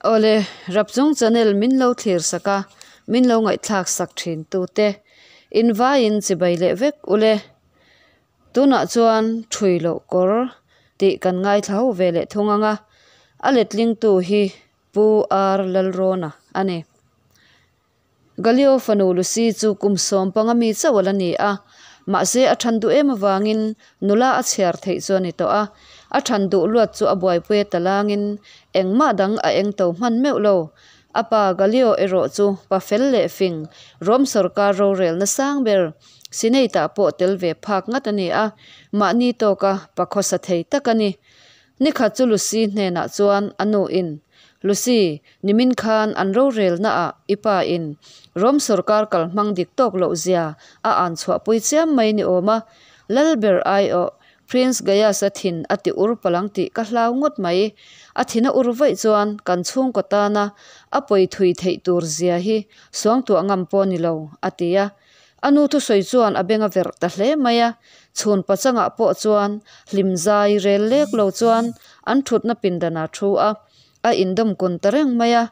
Awle, Rapchung channel min lo thlir sak a, min lo ngaihthlak sak thin tute in vaiin chibai leh vek ule. Tunah chuan thui loh kawr tih kan ngaithla ho ve leh thung ang a, a letlingtu hi Pu R Lalrawna a ni. Galio fanu Lucy chu kum 15 mi chauh a la ni a, mahse a than duh em avangin nula a chhiar theih chu a ni tawh a. A than duh luat chu a buaipui a talangin engmah dang a eng to hman meuh lo. A pa Galio erawh chu pa fel leh fing, Rom sawrkar rorelna sang ber Senate-ah pawh tel ve phak ngat a ni a, mahni tawka pa khawsa thei tak a ni. Nikhat chu Lucy hnenah chuan a nu in, Lucy, nimin khan an rorelna ah i pa in Rom sawrkar kal hmang dik tawk loh zia a an chhuahpui chiam mai ni awm a, Lalber aiawh Prince Gaius-a thin a ti ur palang tih ka hlau ngawt mai. A thin a ur vaih chuan kan chhungkaw tana a pawi thui theih tur zia hi suangtuah ngam pawh ni lo, a ti a. A nu thusawi chuan a beng a verh ta hle mai a, chhun pachangah pawh chuan hlim zai rel lek lo chuan an thutna pindanah thu a, a indawm kun ta reng mai a.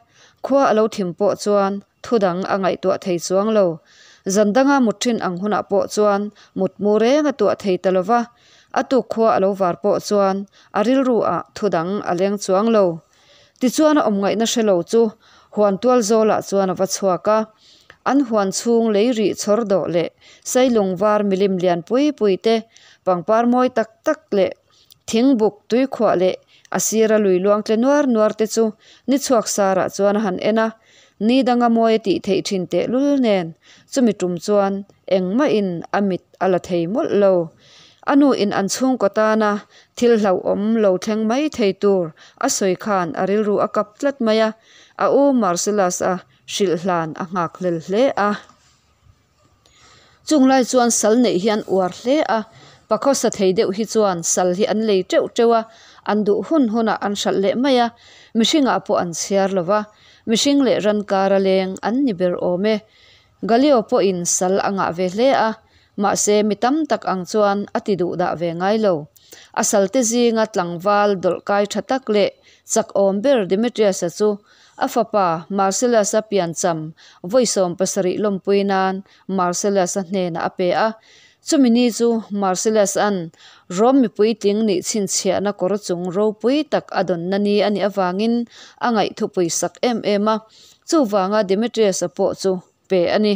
Khua a lo thim pawh chuan thu dang a ngaihtuah thei chuang lo. Zan danga mut thin ang hunah pawh chuan mutmu reng a tuah thei ta lo va, a tuk khua a lo var pawh chuan a rilru ah thu dang a leng chuang lo. Tichuan a awm ngaihna hre lo chu huan tual zawlah chuan a va chhuak a, an huan chhung lei rih chhawr dawh leh sailung var milim lian pui pui te, pangpar mawi tak tak leh thingbuk tuikhuah leh a sira lui luang tle nuar nuar te chu ni chhuak sarah chuan a han en a, ni danga mawi a tih theih thin tehlul nen chumi tum chuan engmahin a mit a la thei mawlh lo. A nu in an chhungkaw tana thil hlauhawm lo thleng mai thei tur a sawi khan a rilru a kap tlat mai a, a u Marcellus-a hrilh hlan a nghak hlel hle a. Chung lai chuan sal neih hi an uar hle a, pakhawsa thei deuh hi chuan sal hi an lei teuh teuh a, an duh hun hunah an hralh leh mai a, mihringah pawh an chhiar lo va, mihring leh ran kara leng an ni ber awm e. Galio pawhin sal a ngah ve hle a, mahse mi tam tak ang chuan a ti duh dah ve ngai lo. A salte zinga tlangval dawlh kai tha tak leh chak awm ber Demetrius-a chu a fapa Marcellus-a piancham vawi 70 lawmpui nan Marcellus-a hnenah a pe a. Chumi ni chu Marcellus-a'n Rom mipui tling nih chhinchhiahna kawr chung ropui tak a dawnna ni a nih avangin a ngaihthupui sak em em a. Chuvanga Demetrius-a pawh chu pe a ni.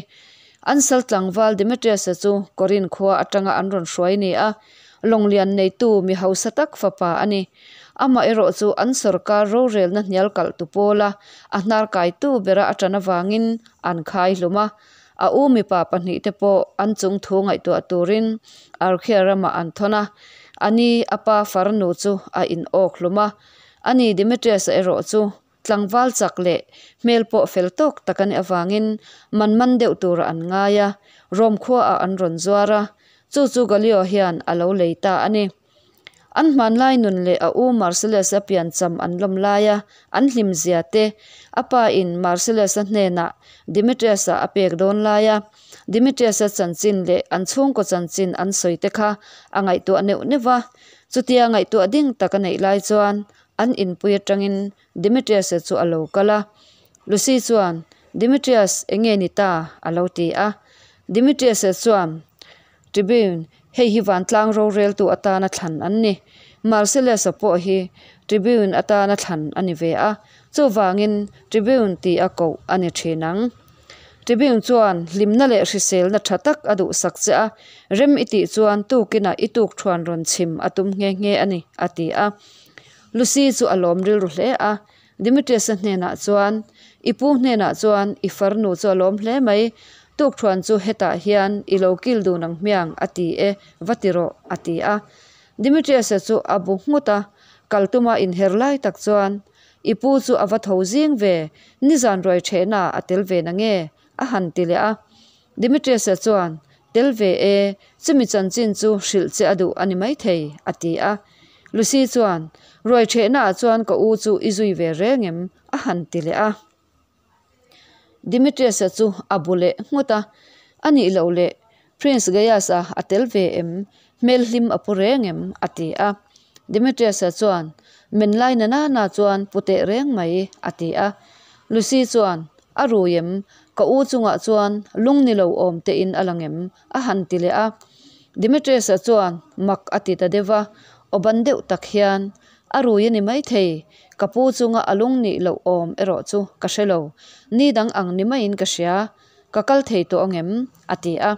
An sal tlangval Demetrius-a chu Korinth khua atanga an rawn hruai ni a, lawnglian neitu mi hausa tak fapa a ni. Amaherawh chu an sawrkar rorelna hnial kalhtu pawla a hnar kaitu bera a tan avangin an khai hlum a. A u mipa pahnihte pawh an chung thu ngaihtuah turin Arkhea ramah an thawn a. A ni, a pa farnu chu a in awk hlum a. Ani Demetrius-a erawh chu Tlangval chak leh hmel pawh fel tawk tak a nih avangin man man deuh turah an ngai a, Rome khuaah an rawn zuar a, chu chu Galio hian a lo lei ta a ni. An hmanlai nun leh a u Marcellus-a piancham an lawm laia an hlimzia te, a pa in Marcellus-a hnenah Demetrius-a a pek dawn laia Demetrius-a chanchin leh an chhungkaw chanchin an sawi te kha a ngaihtuah neuh neuh va, chutia ngaihtuah ding tak a neih lai chuan An inpui atangin Demetrius-a chu a lo kal a. Lucy chuan, Demetrius, eng nge ni ta? a lo ti a. Demetrius-a chuan, Tribune, hei hi vantlang roreltu atana thlan an ni. Marcellus-a pawh hi Tribune atana thlan a ni ve a, chuvangin Tribune ti a koh a ni thin ang. Tribune chuan hlimna leh hriselna tha tak a duhsak che a, rem i tih chuan tukinah i tukthuan rawn chhim a tum nghe nghe a ni, a ti a. Lucy chu a lawm rilru hle a, Demetrius-a hnenah chuan, I pu hnenah chuan i farnu chu a lawm hle mai, tukthuan chu hetah hian i lo kil dun ang hmiang a ti e, va ti rawh, a ti a. Demetrius-a chu a bu nghut a, kal tuma inher lai tak chuan, I pu chu a va tho zing ve, nizan ruai thehna a tel ve na nge? a han ti leh a. Demetrius-a chuan, Tel ve e, chumi chanchin chu hrilh che a duh a ni maithei, a ti a. Lucy chuan, Ruai thehnaah chuan ka u chu i zui ve reng em? a han ti leh a. Demetrius-a chu a bu leh nghut a, A nih loh leh, Prince Gaius-a a tel ve em? Hmel hlim a pu reng em? a ti a. Demetrius-a chuan, Men lai na na na chuan pu teh reng mai, a ti a. Lucy chuan, A rui em? Ka u chungah chuan lung ni lo awm tein a lang em? a han ti leh a. Demetrius-a chuan mak a ti ta deuh va, aw ban deuh tak hian, A rui a ni maithei, ka pu chunga a lung nih loh awm erawh chu ka hre lo, ni dang ang ni maiin ka hria, ka kal thei tawh ang em? a ti a.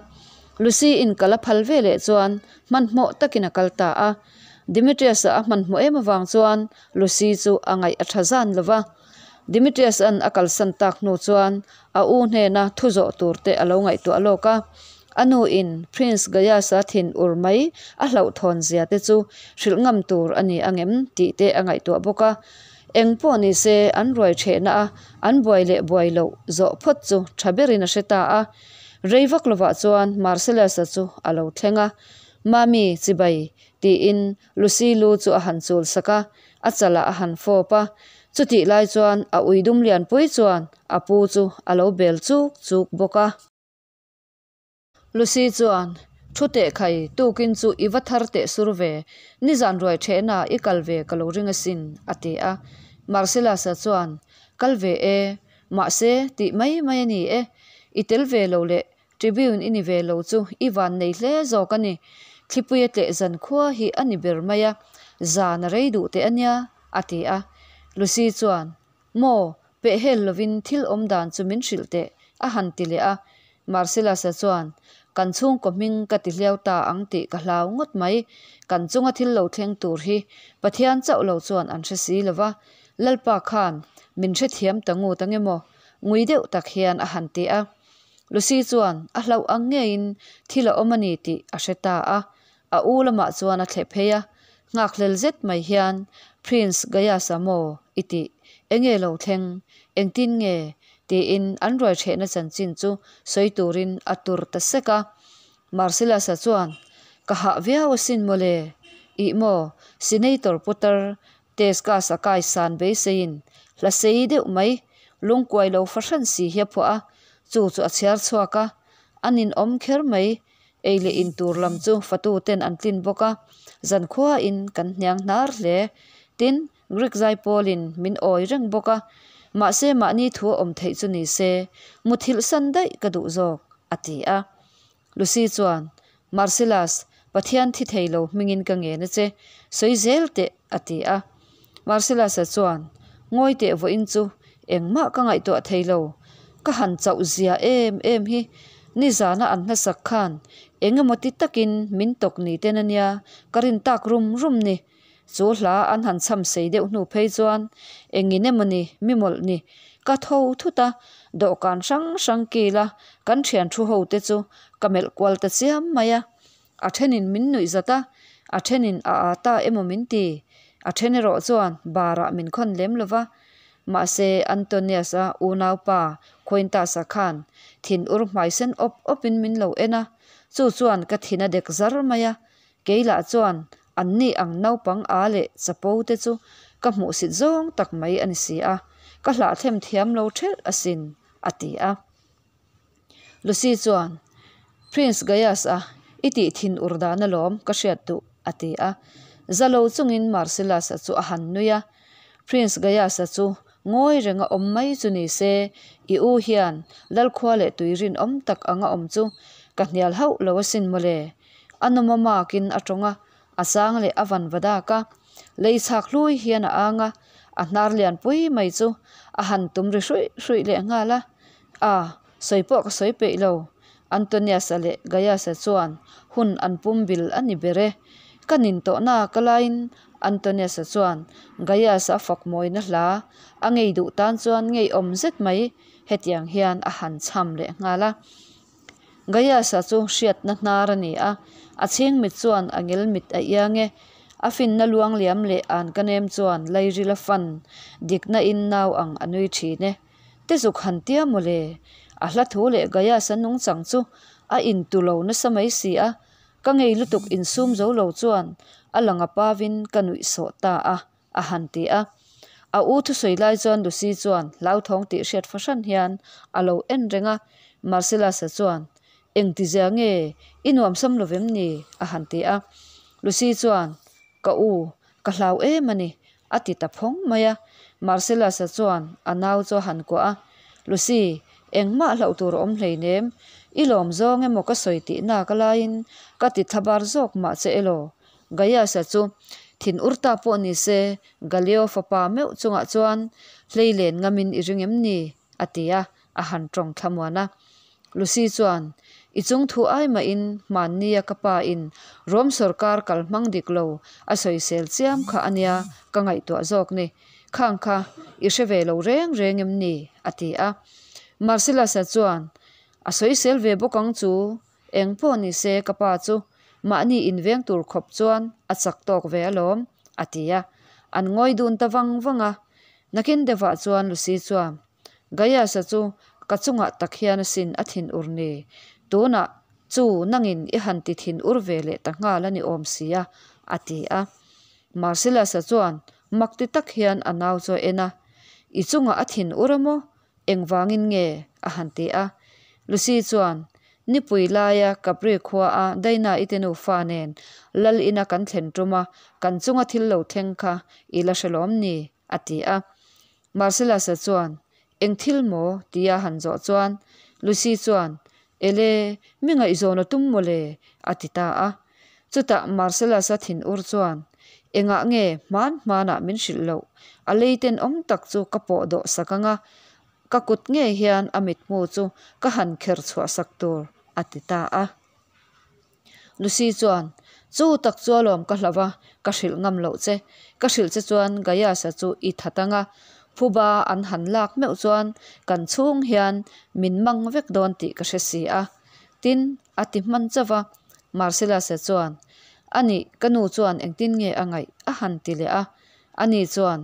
Lucy-in kal a phal ve leh chuan hmanhmawh takin a kal ta a. Demetrius-a a hmanhmawh em avang chuan Lucy chu a ngaih a tha zan lo va. Demetrius-a'n a kalsan tak hnu chuan a u hnena thu zawh tur te a lo ngaihtuah lawk a. A nuin Prince Gaius-a thin ur mai a hlauhthawn zia te chu hrilh ngam tur a ni angem tih te a ngaihtuah bawk a. Eng pawh ni se an ruai thehna a an buai leh buai loh zawh phawt chu tha berin a hre ta a. Rei vak lovah chuan Marcellus-a chu a lo thleng a. Mami, chibai, tiin Lucy lu chu a han chul sak a, a chalah a han fawp a. Chutih lai chuan a ui dum lianpui chuan a pu chu a lo bel chuk chuk bawk a. Lucy chuan, Thu teh khai, tukin chu i va thar teh sur ve, nizan ruai thehna i kal ve ka lo ring asin, a ti a. Marcellus-a chuan, Kal ve e, mahse, tih mai mai a ni e, i tel ve lo leh Tribune i ni ve lo chu i van nei hle zawk a ni. Thlipuia tleh zan khua hi a ni ber mai a, zan a rei duh teh a nia, a ti a. Lucy chuan, Maw, pehhel lovin thil awm dan chu min hrilh teh, a han ti leh a. Marcellus-a chuan, Kan chhungkaw hming ka ti hliau ta ang tih ka hlau ngawt mai. Kan chunga thil lo thleng tur hi Pathian chauh lo chuan an hre si lo va. Lalpa khan min hrethiam ta ngut ange maw? Ngui deuh tak hian a han ti a. Lucy chuan a hlauh ang ngeiin thil a awm a ni tih a hre ta a, a u lamah chuan a thleh phei a, nghakhlel zet mai hian Prince Gaius-a maw i tih? Enge lo thleng? Engtin nge? tiin an ruai hrehna chanchin chu sawi turin a tur ta sek a. Marcellus-a chuan, Ka hah viau asin mawle, ih maw, Senator Putar Tescus-a kaisan beiseiin hla sei deuh mai, lungkuai lo fahran si hi a phuah a, chu chu a chhiar chhuak a, a ninawm kher mai, ei leh in tur lam chu fatu ten an tlin bawk a, zankhuain kan hniang hnar hle. Tin, Greek zaipawlin min awi reng bawk a, mahse mahni thu a awm theih chu ni se, muthilh san daih ka duh zawk, a ti a. Lucy chuan, Marcellus, Pathian thi thei lo hmingin ka ngen a che, sawi zel teh, a ti a. Marcellus-a chuan, Ngawi teh vawiin chu engmah ka ngaihtuah thei lo, ka han chauh zia em em hi, nizana an hmasak khan eng emaw ti takin min tawk ni ten a nia, ka rin tak rum rum ni. Chu hla an han cham sei deuh hnu phei chuan engin emaw ni, mi mawlh ni, ka tho thut a, dawhkan hrang hrang kil a kan thian thu ho te chu ka melh kual ta chiam mai a. A thenin min nuih zat a, a thenin a â ta emaw min ti, a then erawh chuan bar ah min khawn lem lo va. Mahse Antonius-a unaupa Quintus-a khan thin ur hmai sen awp awpin min lo en a, chu chuan ka thin a dek zar mai a, Kei lah chuan anni ang naupang a leh chapo te chu ka hmuhsit zawng tak mai a ni si a, ka hlahthlem thiam lo thelh asin, a ti a. Lucy chuan, Prince Gaius-a i tih thin ur dan alawm ka hriat duh, a ti a. Za lo chungin Marcellus-a chu a han nui a. Prince Gaius-a chu ngawi renga awm mai chu ni se, i u hian Lalkhua leh tui rinawm tak anga awm chu ka hnial hauh lo asin mawle. A nawm a makin a tawng a, a chang leh a van va dak a. Lei chhak hlui hian a ang a, a hnar lian pui mai chu a han tum ri hruih hruih leh nghal a. A, sawi pawh ka sawi peih lo. Antonius-a leh Gaius-a chuan hun an pum bil a ni ber e. Ka nin tawh na ka laiin Antonius-a chuan Gaius-a a fak mawina hla a ngei duh tan chuan ngeiawm zet mai hetiang hian a han chham leh nghal a. Gaius-a chu hriatna hnar a ni a, a chhing mit chuan a ngel mit a iang e. A finna luang liam leh an ka nem chuan lairil a fan dikna in nau ang a nui thin e. Te zuk han tia mawle! A hla thu leh Gaius-a nungchang chu a intu lo nasa mai si a, ka ngei lutuk insum zo lo chuan a lang a pavin ka nuih sawh ta a. a han ti a. A u thusawi lai chuan Lucy chuan hlauthawng tih hriat fahran hian a lo en reng a, Marcellus-a chuan, Engtizia nge i nuamsam lovem ni? a han ti a. Lucy chuan, Ka u, ka hlau em a ni. A ti ta phawng mai a. Marcellus-a chuan a nau chu a han kuah a, Lucy, engmah hlauh tur a awm hleinem. I lawm zawng emaw ka sawi tih nak alaiin ka ti thlabar zawk mah che elaw? Gaius-a chu thin ur ta pawh ni se, Gallio fapa meuh chungah chuan hleilen ngamin i ring em ni? a ti a, a han tawng thlamuan a. Lucy chuan, I chung thu ai mahin hmannia ka pa in Rom sawrkar kal hmang dik lo a sawisel chiam kha a nia ka ngaihtuah zawk ni. Khang kha i hre ve lo reng reng em ni? a ti a. Marcellus-a chuan, A sawisel ve bawk ang chu, eng pawh ni se ka pa chu mahni inveng tur khawp chuan a chak tawk ve alawm, a ti a. An ngawi dun ta vang vang a. Nakin deuhah chuan Lucy chuan, Gaius-a chu ka chungah tak hian asin a thin ur ni. Tunah chu nangin i han ti thin ur ve leh ta nghal a ni awm sia, a ti a. Marcellus-a chuan mak ti tak hian a nau chu a en a, I chungah a thin ur a maw? Engvangin nge? a han ti a. Lucy chuan, Nipui laia Capri khuaa Daina-i te nufa nen lal ina kan thlen tuma kan chunga thil lo thleng kha i la hre lawm ni? a ti a. Marcellus-a chuan, Eng thil maw? tia han zawh chuan Lucy chuan, Ele, mi ngaihzawn a tum maw le? a ti ta a. Chutah Marcellus-a thinur chuan, Engah nge hman hmanah min hrilh loh? A lei tenawm tak chu ka pawh dawh sak ang a, ka kut ngei hian a mithmu chu ka han kher chhuah sak tur, a ti ta a. Lucy chuan, Chu tak chu alawm ka hlauh a, ka hrilh ngam loh che. Ka hrilh che chuan Gaius-a chu i that ang a, phuba an han lak meuh chuan kan chhung hian min mang vek dawn tih ka hre si a. Tin, a ti hman chauh a. Marcellus-a chuan, A nih, ka nu chuan engtin nge a ngaih? a han ti leh a. Ani chuan,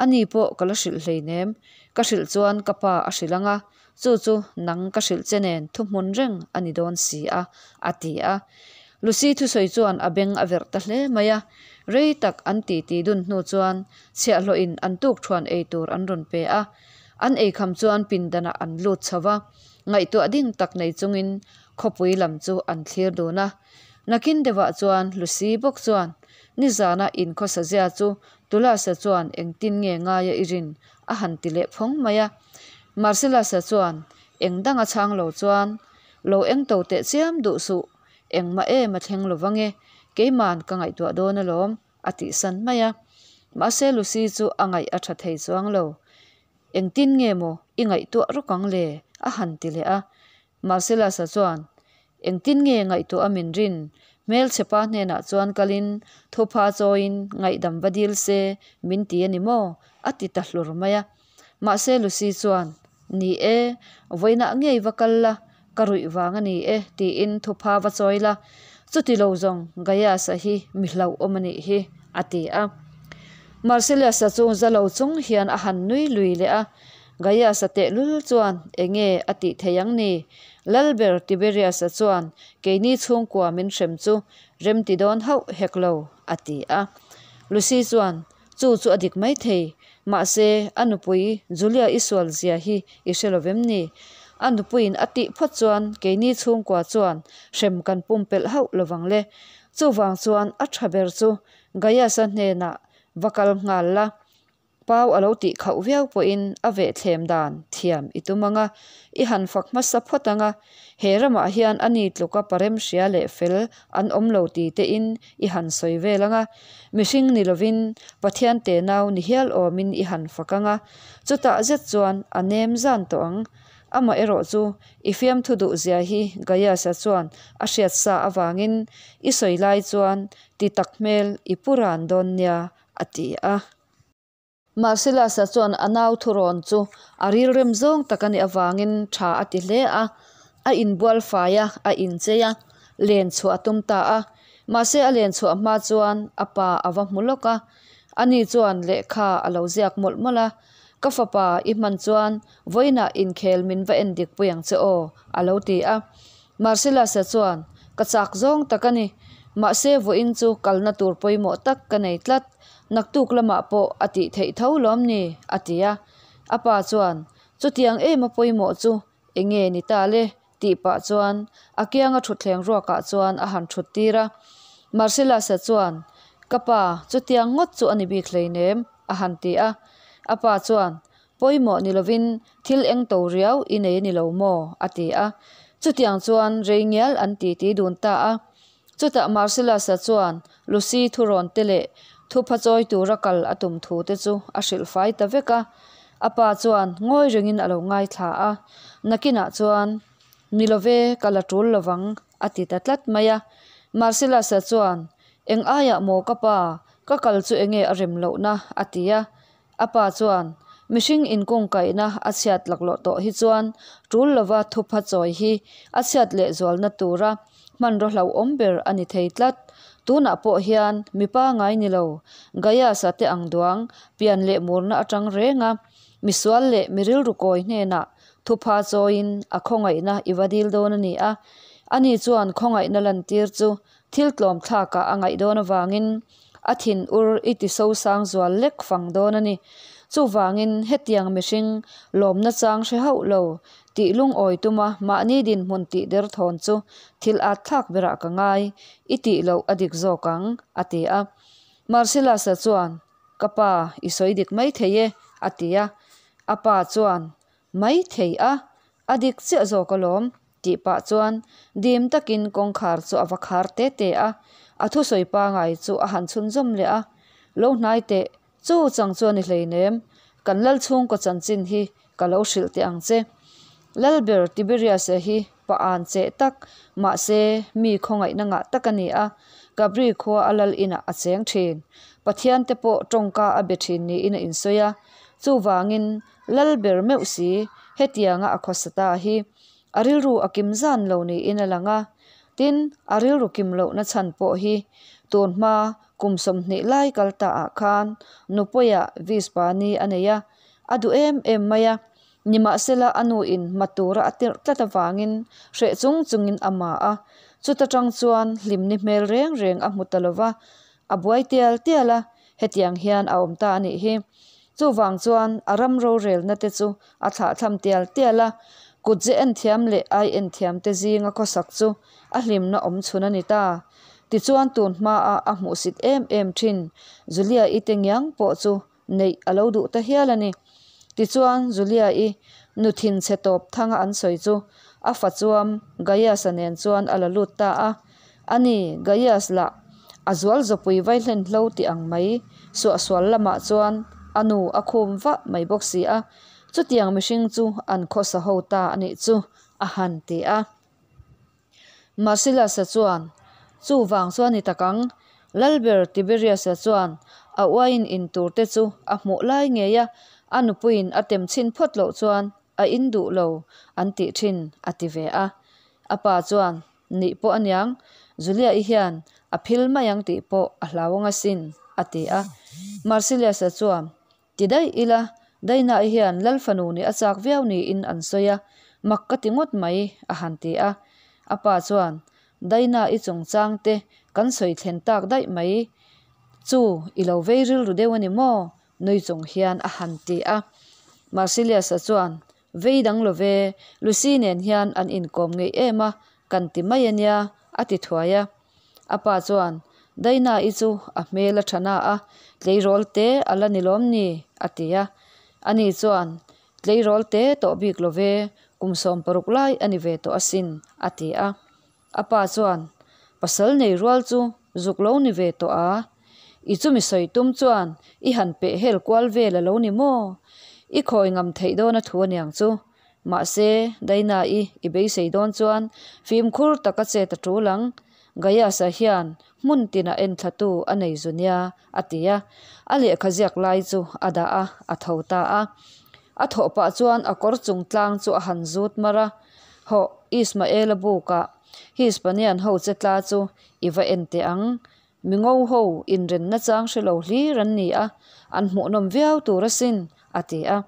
Ani pawh ka la hrilh hleinem. Ka hrilh chuan ka pa a hrilh ang a, chu chu nang ka hrilh che nen thuhmun reng a ni dawn si a, a ti a. Lucy thusawi chuan a beng a verh ta hle mai a. Rei tak an titi dun hnu chuan chhiahhlawhin an tukthuan ei tur an rawn pe a. An eikham chuan pindanah an lut chho va, ngaihtuah ding tak nei chungin khawpui lam chu an thlir dun a. Nakin deuhah chuan Lucy bawk chuan nizana inkhawsa zia chu Tulasa chuan engtin nge ngaia i rin? a han ti leh phawng mai a. Marcellus-a chuan eng danga chhang lo chuan, Lo eng to teh chiam duh suh, engmah em a thleng lo vange, keiman ka ngaihtuah dawn alawm, a tihsan mai a. Mahse Lucy chu a ngaih a tha thei chuang lo. Engtin nge maw i ngaihtuah rawk ang le? a han ti leh a. Marcellus-a chuan, Engtin nge ngaihtuah a min rin? Hmelchhe pa hnenah chuan kalin thupha chawiin ngaihdam va dil se min ti a ni maw? a ti ta hlur mai a. Mahse Lucy chuan, Ni e, vawiinah ngei va kal la, ka ruih vang a ni e tiin thupha va chawi la, chuti lo zawng Gaius-a hi mi hlauhawm a nih hi, a ti a. Marcellus-a chu za lo chung hian a han nui lui leh a, Gaius-a tehlul chuan enge a tih theih ang ni? Lalber Tiberius-a chuan keini chhungkua min hrem chu rem ti dawn hauh hek lo, a ti a. Lucy chuan, Chu chu a dik maithei. Mahse, a nupui Julia i sual zia hi i hre lo vem ni? A nupuiin a tih phawt chuan keini chhungkua chuan hrem kan pumpelh hauh lovang le. Chuvang chuan a tha ber chu Gaius-a hnenah va kal nghal la. Pau a lo tih khauh viau pawhin a vehthlem dan thiam i tum ang a, i han fak hmasa phawt ang a, he ramah hian a ni tluka parem hria leh fel an awm lo ti tein i han sawi vel ang a, mihring ni lovin Pathian tenau ni hial awmin i han fak ang a, chutah zet chuan a nem zan tawh ang. Amaherawh chu i fiamthu duh zia hi Gaius-a chuan a hriat sa avangin i sawi lai chuan ti tak hmel i pu ran dawn nia, a ti a. Marcellus-a chuan a nau thurawn chu a rilrem zawng tak a nih avangin tha a ti hle a, a inbual fai a, a inchei a, len chhuah a tum ta a. Mahse a len chhuah hma chuan a pa a va hmu lawk a, ani chuan lehkha a lo ziak mawlh mawlh a, Ka fapa i hman chuan vawiinah inkhel min va en dik pui ang che aw, a lo ti a. Marcellus-a chuan, Ka chak zawng tak a ni. Mahse vawiin chu kalna tur pawimawh tak ka nei tlat. Naktuk lamah pawh a tih theih tho lawm ni? a ti a. A pa chuan, Chutiang em a pawimawh chu eng nge ni ta le? tih pah chuan a kianga thutthleng ruakah chuan a han thut tir a. Marcellus-a chuan, Ka pa, chutiang ngawt chu a ni bik hleinem. A han ti a. A pa chuan, Pawimawh ni lovin thil eng to riau i nei a ni lo maw? A ti a. Chutiang chuan rei ngial an titi dun ta a. Chutah Marcellus-a chuan Lucy thurawn te leh thupha chawi tura kal a tum thu te chu a hrilh fai ta vek a. A pa chuan ngawi rengin a lo ngaithla a. Nakinah chuan, Ni love, ka la tul lovang, a ti ta tlat mai a. Marcellus-a chuan, Eng aiah maw ka pa, ka kal chu enge a rem lohna? a ti a. A pa chuan, Mihring inkungkaihna a chhiat laklawh tawh hi chuan tul lova thupha chawi hi a chhiat lehzualna tura hmanraw hlauhawm ber a ni thei tlat. Tunah pawh hian mipa ngai ni lo, Gaius-a te ang duang pian leh murna atang reng a, misual leh mi rilru kawi hnenah thupha chawiin a khawngaihna i va dil dawn a ni a. Ani chuan khawngaihna lantir chu thil tlawm thlakah a ngaih dawn avangin a thin ur i ti sosang zual lek fang dawn a ni. Chuvangin hetiang mihring lawmna chang hre hauh lo tih lungawi tuma mahni dinhmun tih derthawn chu thil at thlak berah ka ngai, i tih loh a dik zawk ang, a ti a. Marcellus-a chuan, Ka pa, i sawi dik mai thei e, a ti a. A pa chuan, Mai thei a, a dik chiah zawk alawm, tih pah chuan dim takin kawngkhar chu a va khar te te a, a thusawi pangai chu a han chhunzawm leh a, Lo hnai teh, chu chang chu a ni hleinem, kan lal chhungkaw chanchin hi ka lo hrilh teh ang che. Lalber Tiberius-a hi pa an cheh tak, mahse mi khawngaihna ngah tak a ni a, Kabri khua a lal inah a cheng thin. Pathian te pawh tawngka a be thin niin a insawi a, chuvangin Lalber meuh si, hetianga a khawsa ta hi a rilru a kim zan lo niin a lang a. Tin, a rilru kim lohna chhan pawh hi tun hma kum 20 lai kal ta ah khan Nupuia Vispani a nei a, a duh em em mai a. Nimahsela a nu in hma tura a tirh tlat avangin hreh chung chungin a ma a. Chuta tang chuan hlimni hmel reng reng a hmu ta lova, a buai tial tial a, hetiang hian a awm ta a nih hi. Chuvang chuan a ram rorelna te chu a thlahthlam tial tial a, kutze en thiam leh ai en thiam te zinga khawsak chu a hlimna awm chhun a ni ta. Tichuan tun hmaa a hmuhsit em em thin Julia-i te ngiang pawh chu neih a lo duh ta hial a ni. Tichuan Julia-i nu thinchhe tawp thanga an sawi chu a fa chuam Gaius-a nen chuan a la lut ta a. Ani, Gaius lah a zual zawpui vaihlen hlo tih ang mai suahsual lamah chuan a nu a khum vah mai bawk si a, chutiang mihring chu an khawsa ho ta a nih chu a han ti a. Marcellus-a chuan, Chuvang chuan ni tak ang. Lalber Tiberius-a chuan a uaiin in tur te chu a hmuh lai ngei a, a nupuiin a tem chhin phawt loh chuan a in duh lo an tih thin a ti ve a. A pa chuan, Nih pawh aniang, Julia-i hian a phil mai ang tih pawh a hlau ang asin, a ti a. Marcellus-a chuan, Ti daih ila, Daina-i hian Lal fanu nih a chak viau niin an sawi a, mak ka ti ngawt mai, a han ti a. A pa chuan, Daina-i chungchang te kan sawi thlen tak daih mai chu i lo vei rilru deuh a ni maw? nui chung hian a han ti a. Marcelius-a chuan, Vei dang lo ve, Lucy nen hian an inkawm ngeih em a, kan ti mai a nia, a ti thuai a. A pa chuan, Daina-i chu a hmel a tha na a, tleirawl te a la ni lawm ni? a ti a. Ani chuan, Tleirawl te tawh bik lo ve, kum 60 lai a ni ve tawh asin, a ti a. A pa chuan, Pasal nei rual chu zuk lo ni ve tawh a, i chumi sawi tum chuan i han peh hel kual vel a lo ni maw? I khawi ngam theih dawn a thu aniang chu. Mahse, Daina-i i beisei dawn chuan fimkhur taka chet a tul ang. Gaius-a hian hmun tinah enthlatu a nei zu nia, a ti a. A lehkha ziak lai chu a dah a, a tho ta a. A thawh pah chuan a kawr chung tlang chu a han zut mar a, Hawh, Ismael-a bukah Hispanian ho che tla chu i va en teh ang. Mi ngo ho inrenna chang hre lo hlir an ni a, an hmuhnawm viau tur asin, a ti a.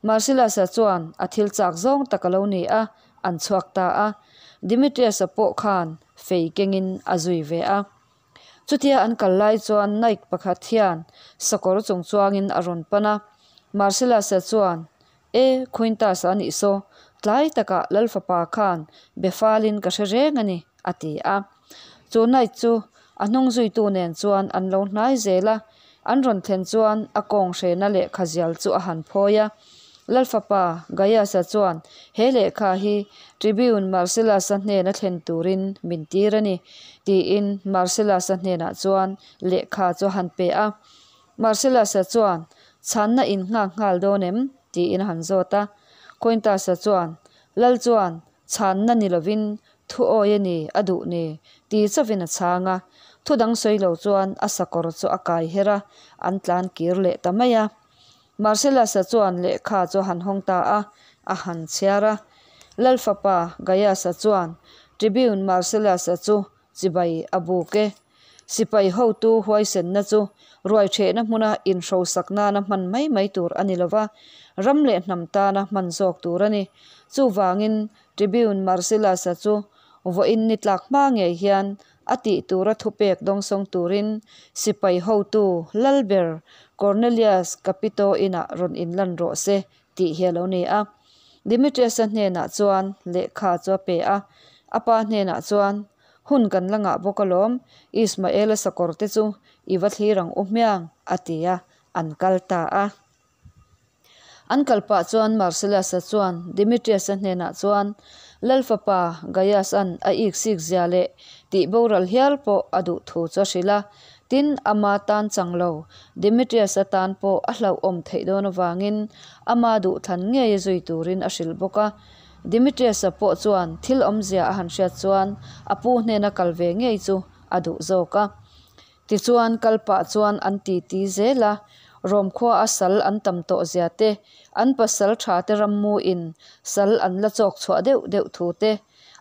Marcellus-a chuan a thil chak zawng tak a lo ni a, an chhuak ta a. Demetrius-a pawh khan fei kengin a zui ve a. Chutia an kal lai chuan Nike pakhat hian sakawr chung chuangin a rawn pan a. Marcellus-a chuan, E, Quintus-a a nih saw, tlai takah Lal fapa khan be falin ka hre reng a ni, a ti a. Chu Nike chu a hnung zuitu nen chuan an lo hnai zel a. An rawn thlen chuan a kawng hrena lehkha zial chu a han phawi a. Lalfapa Gaius-a chuan he lehkha hi Tribune Marcellus-a hnena thlen turin min tir a ni, tiin Marcellus-a hnenah chuan lehkha chu a han pe a. Marcellus-a chuan, Chhanna in nghak nghal dawn em? tiin a han zawt a. Quintus-a chuan, Lal chuan chhanna ni lovin thu awi a ni a duh ni, ti chauhin a chhang a. Thu dang sawi lo chuan a sakawr chu a kai her a, an tlan kir leh ta mai a. Marcellus-a chuan lehkha chu a han hawng ta a, a han chhiar a. Lal fapa Gaius-a chuan Tribune Marcellus-a chu chibai a buk e. Sipai hotu huaisenna chu ruaiṭhehna hmuna inhrosak nana hman mai mai tur a ni lova, ram leh hnam tana hman zawk tur a ni. Chuvangin Tribune Marcellus-a chu vawiin ni tlak hma ngei hian a tih tura thupek dawngsawng turin sipai hotu Lalber Cornelius Capito inah rawn inlan rawh se tih hi a lo ni a. Demetrius-a hnenah chuan lehkha chu a pe a, a pa hnenah chuan, Hun kan la ngah bawk alawm, Ismael-a sakawr te chu i va thlir ang u hmiang, a ti a, an kal ta a. An kal pah chuan Marcellus-a chuan Demetrius-a hnenah chuan Lal fapa Gaius-a'n a ik sik zia leh tih boral hial pawh a duh thu chu a hrilh a. Tin, ama tan chang lo, Demetrius-a tan pawh a hlauhawm theih dawn avangin ama duhthlan ngei zui turin a hrilh bawk a. Demetrius-a pawh chuan thil awmzia a han hriat chuan a pu hnena kal ve ngei chu a duh zawk a. Tichuan, kal pah chuan an titi zel a, Rom khua a sal an tam tawh zia te, an pasal tha te rammu in sal an la chawk chhuah deuh deuh thu te,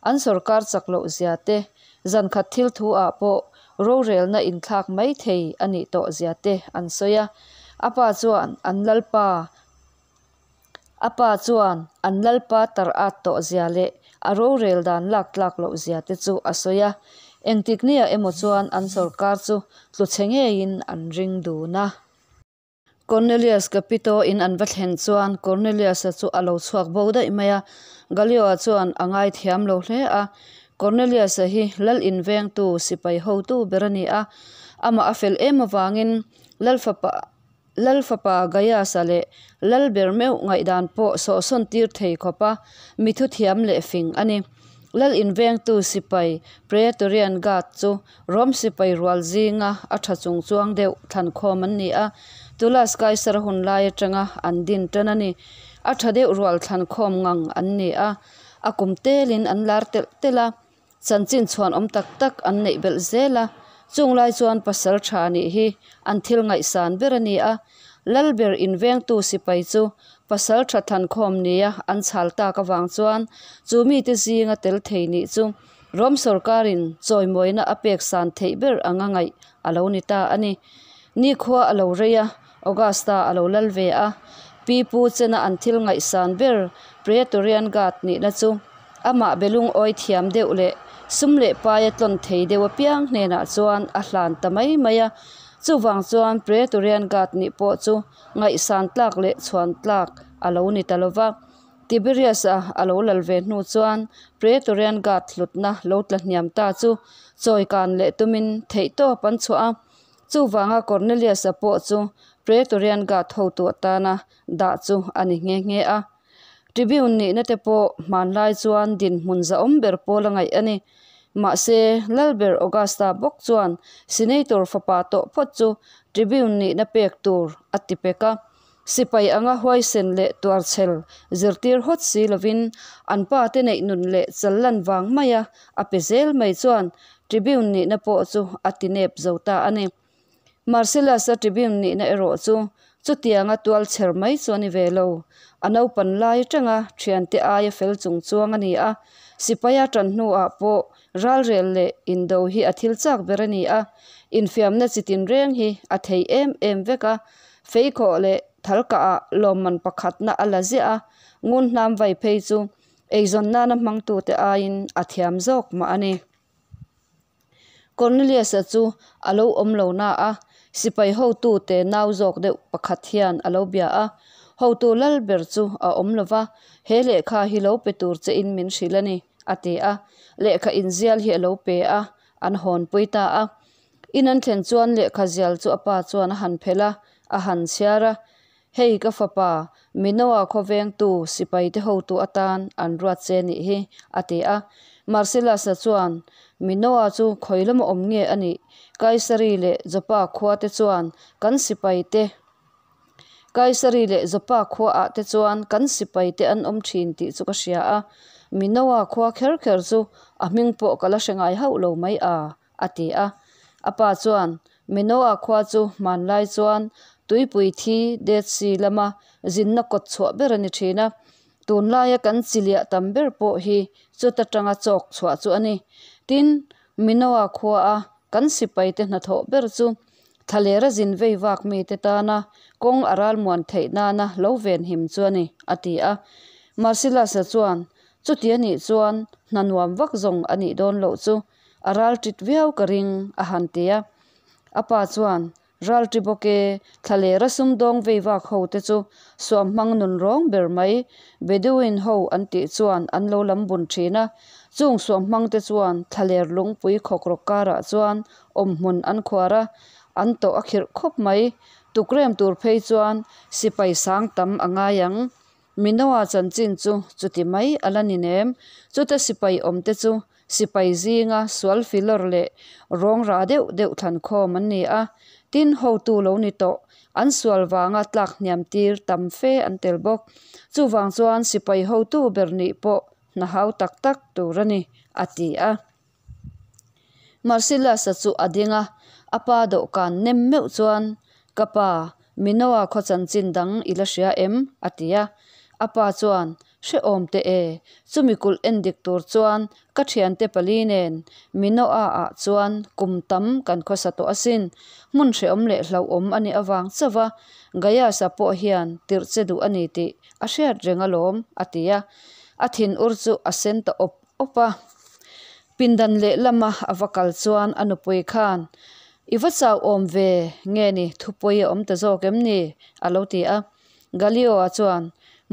an sawrkar chak loh zia te, zan khat thil thu ah pawh rorelna inthlak mai thei a nih tawh zia te an sawi a. A pa chuan an lalpa A pa chuan an lalpa tar at tawh zia leh a rorel dan lak tlak loh zia te chu a sawi a. Engtik nia emaw chuan an sawrkar chu tlu chhe ngeiin an ring dun a. Cornelius Capito in an va thlen chuan Cornelius-a chu a lo chhuak bo daih mai a. Gallio-a chuan a ngaithiam lo hle a. Cornelius-a hi lal invengtu sipai hotu ber a ni a. Amah a fel em avangin Lalfapa Lal fapa Gaius-a leh Lal ber meuh ngaihdan pawh sawhsawn tir thei khawpa mi thuthiam leh fing a ni. Lal invengtu sipai Praetorian Guard chu Rom sipai rual zinga a tha chung chuang deuh thlankhawm an ni a, Tullus Kaisar hun lai atanga an din tan a ni. A tha deuh rual thlankhawm ngang an ni a, a kum telin an lar telh telh a. Chanchin chhuan awm tak tak an neih belh zel a, chung lai chuan pasal tha nih hi an thil ngaihsan ber a ni a. Lalber invengtu sipai chu pasal tha thankhawm nia an chhal tak avang chuan chu mite zinga tel thei nih chu Rom sawrkarin chawimawina a pek san theih ber anga ngaih a lo ni ta a ni. Nikhua a lo rei a, Augusta a lo lal ve a, pi pu chena an thil ngaihsan ber Praetorian Guard nihna chu Amah belungawi thiam deuh leh sum leh paia tlawn thei deuh apiang hnenah chuan a hlan ta mai mai a. Chuvang chuan Praetorian Guard nih pawh chu ngaihsan tlak leh chhuan tlak a lo ni ta lo va. Tiberius-a a lo lal ve hnu chuan Praetorian Guard hlutna lo tla hniam ta chu chawikan leh tumin theihtawp an chhuah a. Chuvanga Cornelius-a pawh chu Praetorian Guard hotu atana dah chu a ni nghe nghe a. Tribune nihna te pawh hmanlai chuan dinhmun zahawm ber pawl a ngaih a ni. Mahse, Lalber Augusta bawk chuan Senator fapa tawh phawt chu Tribune nihna pek tur a ti pek a. Sipai anga huaisen leh tuarchhel zirtir hawt si lovin an pa te neih nun leh challan vang maia a pe zel mai chuan Tribune nihna pawh chu a ti nep zo ta a ni. Marcellus-a Tribune nihna erawh chu chutianga tual chher mai chu a ni ve lo. A naupan lai atanga thiante aia fel chung chuang a ni a, sipaia tan hnuah pawh ralrel leh indo hi a thil chak ber a ni a, infiamna chi tinreng hi a thei em em vek a, feikhawh leh thalkahah lawmman pakhatna a la ziah a, ngun hnam vai phei chu eizawn nana hmangtute aiin a thiam zawk mah a ni. Cornelius-a chu a lo awm lo na a, sipai hotute nau zawk deuh pakhat hian a lo bia a. Hotu lal ber chu a awm lo va, he lehkha hi lo pe tur che in min hrilh a ni, a ti a. Lehkha inzial hi a lo pe a, an hawnpui ta a. In an thlen chuan lehkha zial chu a pa chuan a han phelh a, a han chhiar a, Hei ka fapa, Minoa khawvengtu sipaite hotu atan an ruat che nih hi, a ti a. Marcellus-a chuan, Minoa chu khawi lama awm nge a nih? Kaisari leh Joppa khuate chuan kan sipaite Kaisari leh Joppa khuaah te chuan kan sipaite an awm thin tih chu ka hria a, Minoa khua kher kher chu a hming pawh ka la hre ngai hauh lo mai a, a ti a. A pa chuan, Minoa khua chu hmanlai chuan tuipui thi Dead Sea lama zinna kawt chhuah ber a ni thin a. Tunlaia kan chi liah tam ber pawh hi chuta tanga chawk chhuah chu a ni. Tin, Minoa khuaa kan sipaite hnathawh ber chu Thlalera zin vei vak mite tana kawng a ralmuan theih nana lo venhim chu a ni, a ti a. Marcellus-a chuan, Chuti a nih chuan hna nuam vak zawng a nih dawn loh chu a ral tit viau ka ring, a han ti a. A pa chuan, Ral ṭi bawk e, thlalera sumdawng vei vak ho te chu suam hmang nun rawng ber mai, Bedouin ho an tih chuan an lo lam bun ṭhin a. Chung suam hmang te chuan thlaler lungpui khawkrawk karah chuan awmhmun an khuar a, an tawh a khirh khawp mai. Tukrem tur phei chuan sipai sang tam a ngai ang. Minoa chanchin chu chuti mai a la ni nem. Chuta sipai awmte chu sipai zinga sual filawr leh rawng rah deuh deuh thlan khawm an ni a. Tin, hotu lo ni tawh, an sual vanga tlak hniam tir tam fe an tel bawk. Chuvang chuan sipai hotu ber nih pawh hna hau tak tak tur a ni, a ti a. Marcellus-a chu a ding a, a pa dawhkan nem meuh chuan, Ka pa, Minoa khaw chanchin dang i la hria em? a ti a. A pa chuan, Hrehawm teh e, chumi kulh en dik tur chuan ka thiante pali nen Minoa-ah chuan kum tam kan khawsa tawh asin, hmun hrehawm leh hlauhawm a nih avang chauh a, Gaius-a pawh hian tirh che duh a ni tih a hriat reng alawm, a ti a. A thinur chu a sen ta awp awp a. Pindan lehlama a va kal chuan a nupui khan, I va chau awm ve nge ni, thupawi a awm ta zawk em ni? a lo ti a. Galio-a chuan,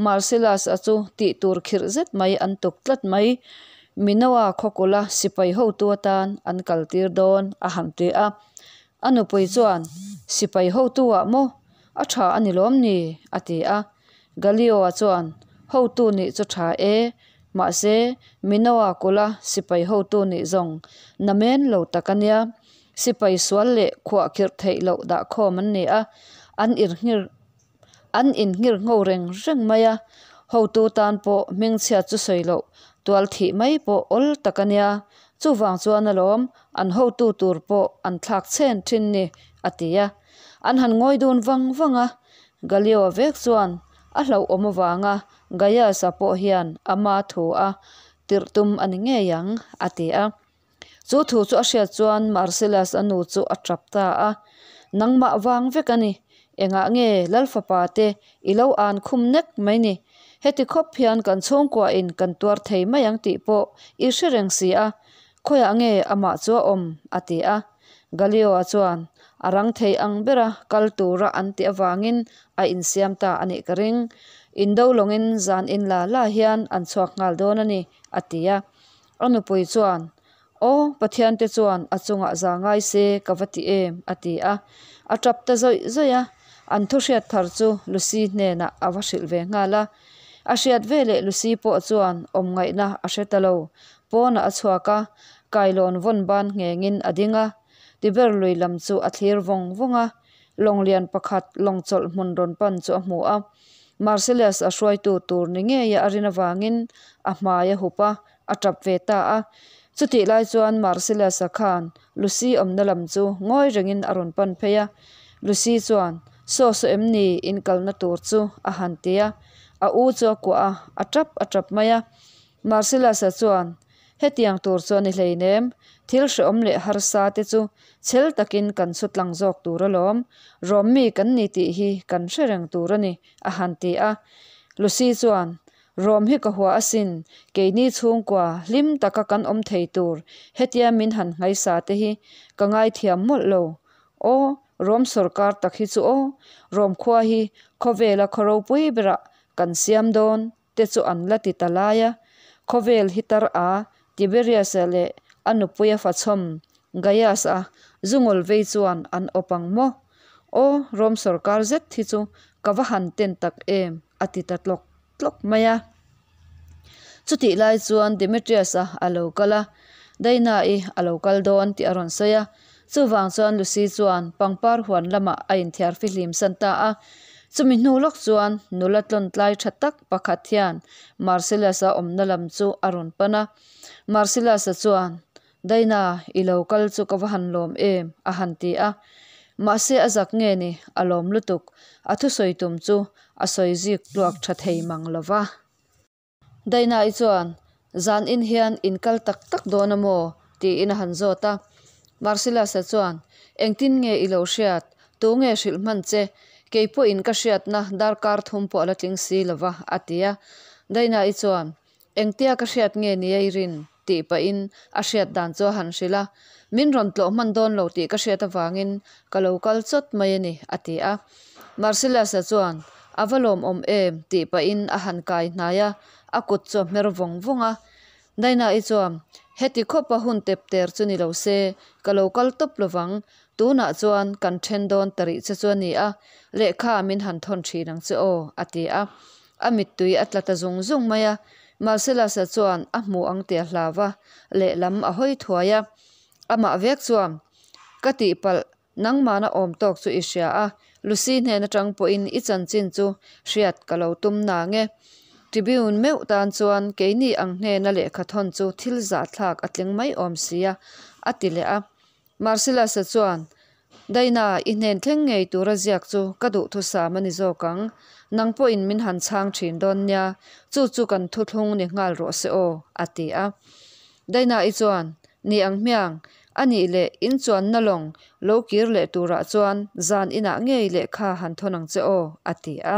Marcellus-a chu tih tur khirh zet mai an tuk tlat mai. Minoa khawkula sipai hotu atan an kaltir dawn, a han ti a. A nupui chuan, Sipai hotu-ah maw? A tha a ni lawm ni? a ti a. Galio-a chuan, Hotu nih chu tha e, mahse, Minoa kula sipai hotu nih zawng namen lo tak a nia. Sipai sual leh khuahkhirh theih loh dah khawm an ni a, an irhngir an inngir ngho reng reng mai a. Hotu tan pawh hmingchhiat chu sawi loh tual thih mai pawh awl tak a nia. Chuvang chuan alawm an hotu tur pawh an thlak chhen thin ni, a ti a. An han ngawi dun vang vang a, Galio vek chuan a hlauhawm avanga Gaius-a pawh hian ama thu a tirh tum a ni ngei ang, a ti a. Chu thu chu a hriat chuan Marcellus-a nu chu a tap ta a, Nangmah vang vek a ni, engah nge Lalfapa te i lo an khum nek mai ni? Heti khawp hian kan chhungkuain kan tuar thei mai ang tih pawh i hre reng si a, khawiah nge amah chu a awm? a ti a. Galio-a chuan a rang thei ang bera kal tura an tih avangin a insiam ta a nih ka ring. Indo lawngin zan in la la hian an chhuak nghal dawn a ni, a ti a. A nupui chuan, Aw, Pathiante chuan a chungah za ngai se ka va ti em, a ti a. A tap ta zawih zawih a. An thu hriat thar chu Lucy hnenah a va hrilh ve nghal a. A hriat veleh Lucy pawh chuan awm ngaihna a hre ta lo. Pawnah a chhuak a, kailawn vawn ban nghengin a ding a. Tiber lui lam chu a thlir vawng vawng a, lawng lian pakhat lawng chawlh hmun rawn pan chu a hmu a. Marcellus a hruaitu tur ni ngeia a rin avangin a hmai a hup a, a tap ve ta a. Chutih lai chuan Marcellus-a khan Lucy awmna lam chu ngawi rengin a rawn pan phei a. Lucy chuan, Saw saw em ni in kalna tur chu? a han ti a. A u chu a kuah a, a tap a tap mai a. Marcellus-a chuan, Hetiang tur chu a ni hleinem, thil hrehawm leh harsa te chu chhel takin kan chhu tlang zawk tur alawm, Rawmmi kan ni tih hi kan hre reng tur a ni, a han ti a. Lucy chuan, Rawm hi ka hua asin, keini chhungkua hlim taka kan awm thei tur hetia min han nghaisa te hi ka ngaithiam mawlh lo. Aw, Rawm sawrkar tak hi chu aw, Rawm khua hi khawvela khaw ropui berah kan siam dawn te chu an la ti ta lai a. Khawvel hi tar a, Tiberius-a leh a nupuia fachhawm Gaius-a Zu ngawl vei chuan an awp ang maw? Aw, Rom sawrkar zet hi chu ka va han ten tak em, a ti ta tlawk tlawk mai a. Chutih lai chuan Demetrius-a a lo kal a, Daina-i a lo kal dawn tih a rawn sawi a. Chuvang chuan Lucy chuan pangpar huan lamah a inthiar fihlim san ta a. Chumi hnu lawk chuan nula tlawn tlai tha tak pakhat hian Marcellus-a awmna lam chu a rawn pan a. Marcellus-a chuan, Daina, i lo kal chu ka va han lawm em? a han ti a. Mahse a zak nge ni, a lawm lutuk. A thusawi tum chu a sawi zik tluak tha thei mang lo va. Daina-i chuan, Zan in hian in kal tak tak dawn a maw? tiin a han zawt a. Marcellus-a chuan, Engtin nge i lo hriat? Tu nge hrilh hman che? Kei pawhin ka hriatna darkar thum pawh a la tling si lo va, a ti a. Daina-i chuan, Engtia ka hriat nge ni a i rin? tih pahin a hriat dan chu a han hrilh a. Min rawn tlawh hman dawn lo tih ka hriat avangin ka lo kal chawt mai a ni, a ti a. Marcellus-a chuan, A va lawmawm em? tih pahin a han kai hnai a, a kut chu a hmer vawng vawng a. Daina-i chuan, Heti khawpa hun tep ter chu ni lo se, ka lo kal tawp lovang. Tunah chuan kan then dawn ta rih che chu a ni a, lehkha min han thawn thin ang che aw, a ti a. A mittui a tla ta zung zung mai a, Marcellus-a chuan a hmu ang tih a hlau a, lehlam a hawi thuai a. Amah vek chuan, Ka tihpalh, nangmahna awm tawk chu i hria a, Lucy hnen atang pawhin i chanchin chu hriat ka lo tum nang e. Tribune meuh tan chuan keini ang hnena lehkha thawn chu thil zahthlak a tling mai awm sia, a ti leh a. Marcellus-a chuan, Daina, i hnen thleng ngei tura ziak chu ka duhthusam a ni zawk ang. Nang pawhin min han chhang thin dawn nia, chu chu kan thuthlung ni nghal rawh se aw, a ti a. Daina-i chuan, Ni ang hmiang, a nih leh in chuanna lawng lo kir leh turah chuan zan inah ngei lehkha han thawn ang che aw, a ti a.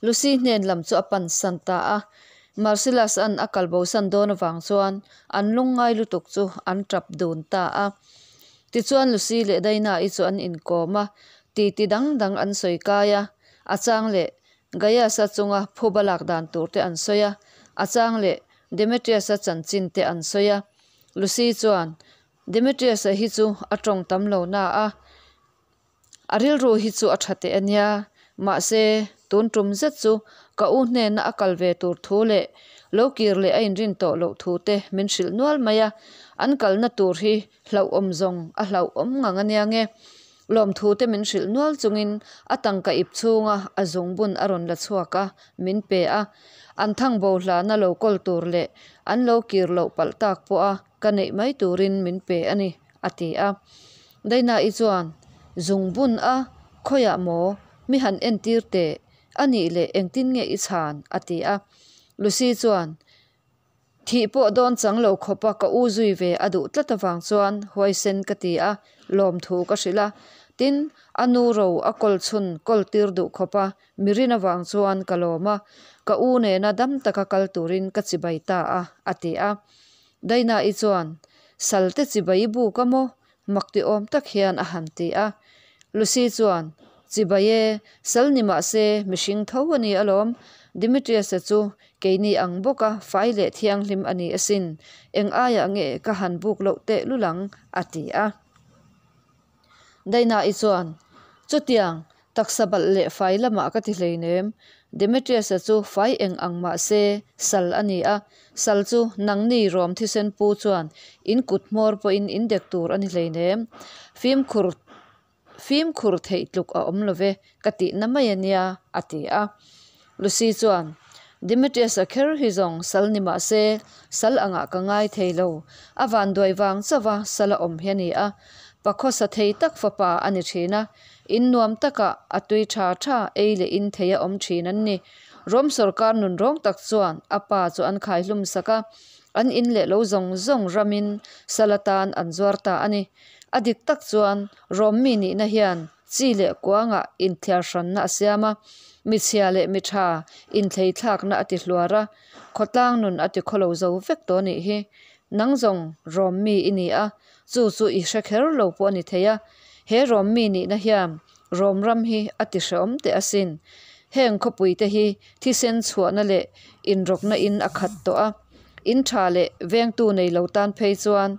Lucy hnen lam chu a pan san ta a. Marcellus-a'n a kal bosan dawn avang chuan an lungngai lutuk chu an tap dun ta a. Tichuan Lucy leh Daina-i chu an inkawm a, titi dang dang an sawi kai a, a chang leh Gaius-a chunga phuba lak dan tur te an sawi a, a chang leh Demetrius-a chanchin te an sawi a. Lucy chuan, Demetrius-a hi chu a tawng tam lo na a, A rilru hi chu a tha teh a nia, mahse, tun tum zet chu ka u hnena a kal ve tur thu leh lo kir leh a inrin tawh loh thu te min hrilh nual mai a, an kalna tur hi hlauhawm zawng a hlauhawm ngang a nia nge. Lawmthu te min hrilh nual chungin a tangka ip chhunga a zungbun a rawn la chhuak a, min pe a. An thangbo hlana lo kawl tur leh an lo kir loh palh tak pawha ka neih mai turin min pe a ni, a ti a. Daina-i chuan, Zungbun a, khawiah maw? Mi han entir teh, a nih leh engtin nge i chhan? a ti a. Lucy chuan, Thih pawh dawn chang lo khawpa ka u zui ve a duh tlat avang chuan huaisen ka ti a, lawmthu ka hrilh a. Tin, a nu ro a kawl chhun kawl tir duh khawpa mi rin avang chuan ka lawm a, ka u nena dam taka kal turin ka chibai ta a, a ti a. Daina-i chuan, Salte chibai i buk a maw? Mak ti awm tak hian a han ti a. Lucy chuan, Chibai e, sal ni mah se mihring tho a ni alawm. Demetrius-a chu keini ang bawka fai leh thianghlim a ni asin. Eng aiah nge ka han buk loh teh lul ang? a ti a. Daina-i chuan, Chutiang, taksa balh leh fai lamah ka ti hleinem. Demetrius-a chu fai eng ang mah se, sal a ni a. Sal chu nangni rawm thisen pu chuan in kut hmawr pawhin in dek tur a ni hleinem. Fimkhur fimkhur theih tluk a awm lo ve, ka tihna mai a nia, a ti a. Lucy chuan, Demetrius-a kher hi zawng sal ni mah se, sal angah ka ngai thei lo. A vanduai vang chauha sal a awm hi a ni a. Pakhawsa thei tak fapa a ni thin a, in nuam takah a tui tha tha ei leh in thei a awm thin an ni. Rom sawrkar nun rawng tak chuan a pa chu an khaihlum sak a, an in leh lo zawng zawng ramin sal atan an zuar ta a ni. A dik tak chuan Rom mi nihna hian Chi leh kuangah inthiar hranna a siam a, michhia leh mitha inthlei thlakna a ti hluar a, khawtlang nun a ti khawlo zo vek tawh anih hi. Nang zawng rawm mi i ni a, chu chu i hre kher lo pawh a ni thei a. He rawm mi nihna hian rawm ram hi a ti hreawm teh asin. Heng khawpui te hi thisen chhuahna leh inrawkna in a khat tawh a, in tha leh vengtu nei lo tan phei chuan,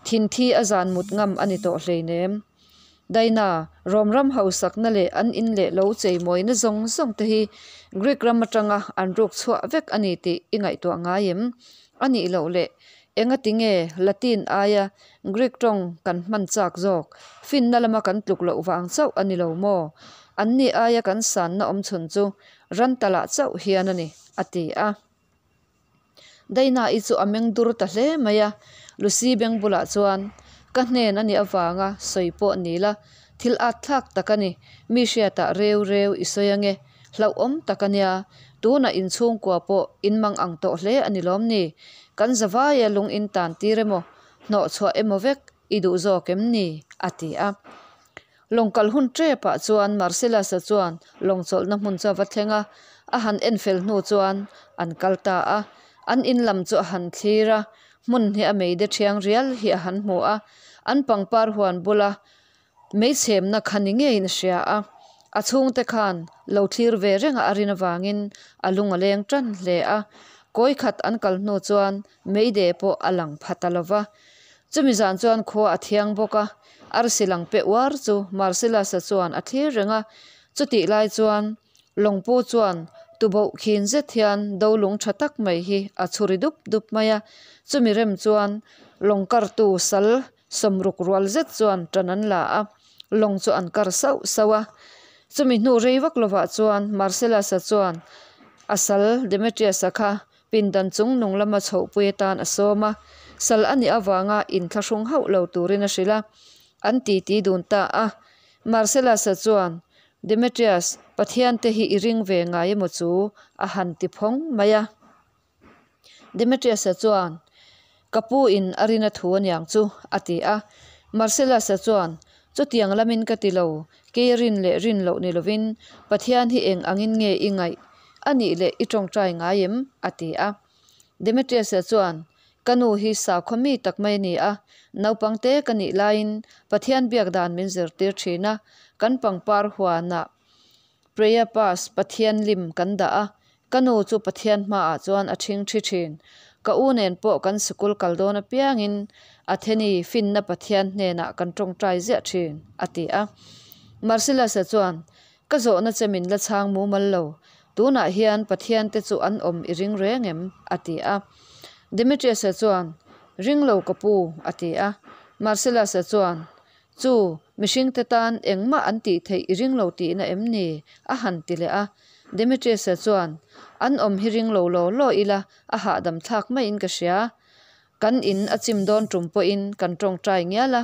Thinthi a zan mut ngam a ni tawh hleinem. Daina, Rom ram hausakna leh an in leh lo cheimawina zawng zawng te hi Greek ram atanga an ruk chhuah vek a ni tih i ngaihtuah ngai em? A nih loh leh, engati nge Latin aia Greek tawng kan hman chak zawk? Finna lama kan tluk loh vang chauh a ni lo maw? Anni aia kan sanna awmchhun chu rantalah chauh hian a ni, a ti a. Daina-i chu a meng dur ta hle mai a, Lucy beng bulah chuan, Ka hnen a nih avanga sawi pawh ni la, thil at thlak tak a ni, mi hriatah reu reu i sawi ange, hlauhawm tak a nia, tunah inchhungkua pawh in mang ang tawh hle a ni lawm ni? Kan zavaia lung in tan tir emaw, hnawhchhuah emaw vek i duh zawk em ni? a ti a. Lawng kal hun tepah chuan Marcellus-a chuan lawng chawlhna hmun chu a va thleng a, a han en fel hnu chuan an kal ta a. An in lam chu a han thlir a, hmun hi a meide thiang rial hi a han hmu a, an pangpar huan bula meichhemna kha ni ngeiin a hria a. A chhungte khan lo thlir ve renga a rin avangin a lung a leng tan hle a. Kawi khat an kal hnu chuan meide pawh a lang pha ta lo va. Chumi zan chuan khua a thiang bawk a, arsi lang pe uar chu Marcellus-a chuan a thlir reng a. Chutih lai chuan Lawngpu chuan tuboh khin zet hian do lung tha tak mai hi a chhuri dup dup mai a. Chumi rem chuan lawng kartu sal sawmruk rual zet chuan tan an la a, lawng chu an kar sauh sauh a. Chumi hnu rei vak lovah chuan Marcellus-a chuan a sal Demetrius-a kha Pindan chung nung lama chhohpui atan a sawm a, sal a nih avanga inthlahrung hauh lo turin a hrilh a, an titi dun ta a. Marcellus-a chuan, Demetrius, Pathian te hi i ring ve ngai emaw chu? a han ti phawng mai a. Demetrius-a chuan, Ka pu in a rin a thu aniang chu, a ti a. Marcellus-a chuan, Chutiang lamin ka ti lo, kei rin leh rin loh ni lovin, Pathian hi eng angin nge i ngaih? A nih leh i tawngtai ngai em? a ti a. Demetrius-a chuan, Ka nu hi sakhaw mi tak mai a ni a, naupang te ka nih laiin Pathian biak dan min zirtir thin a, kan pangpar huanah Priapus Pathian lim kan dah a, ka nu chu Pathian hmaah chuan a ṭhing ṭhi ṭhin. Ka u nen pawh kan sikul kal dawn apiangin Atheni finna Pathian hnenah kan ṭawngṭai ziah ṭhin, a ti a. Marcellus-a chuan, Ka zawhna che min la chhang mumal lo. Tunah hian Pathian te chu an awm i ring reng em? a ti a. Demetrius-a chuan, Ring lo ka pu, a ti a. Marcellus-a chuan, Chu, mihringte tan engmah an tih theih i ring lo tihna em ni? a han ti leh a. Demetrius-a chuan, An awm hi ring lo law law ila, a hahdam thlak maiin ka hria. Kan in a chim dawn tum pawhin kan tawngtai ngial a,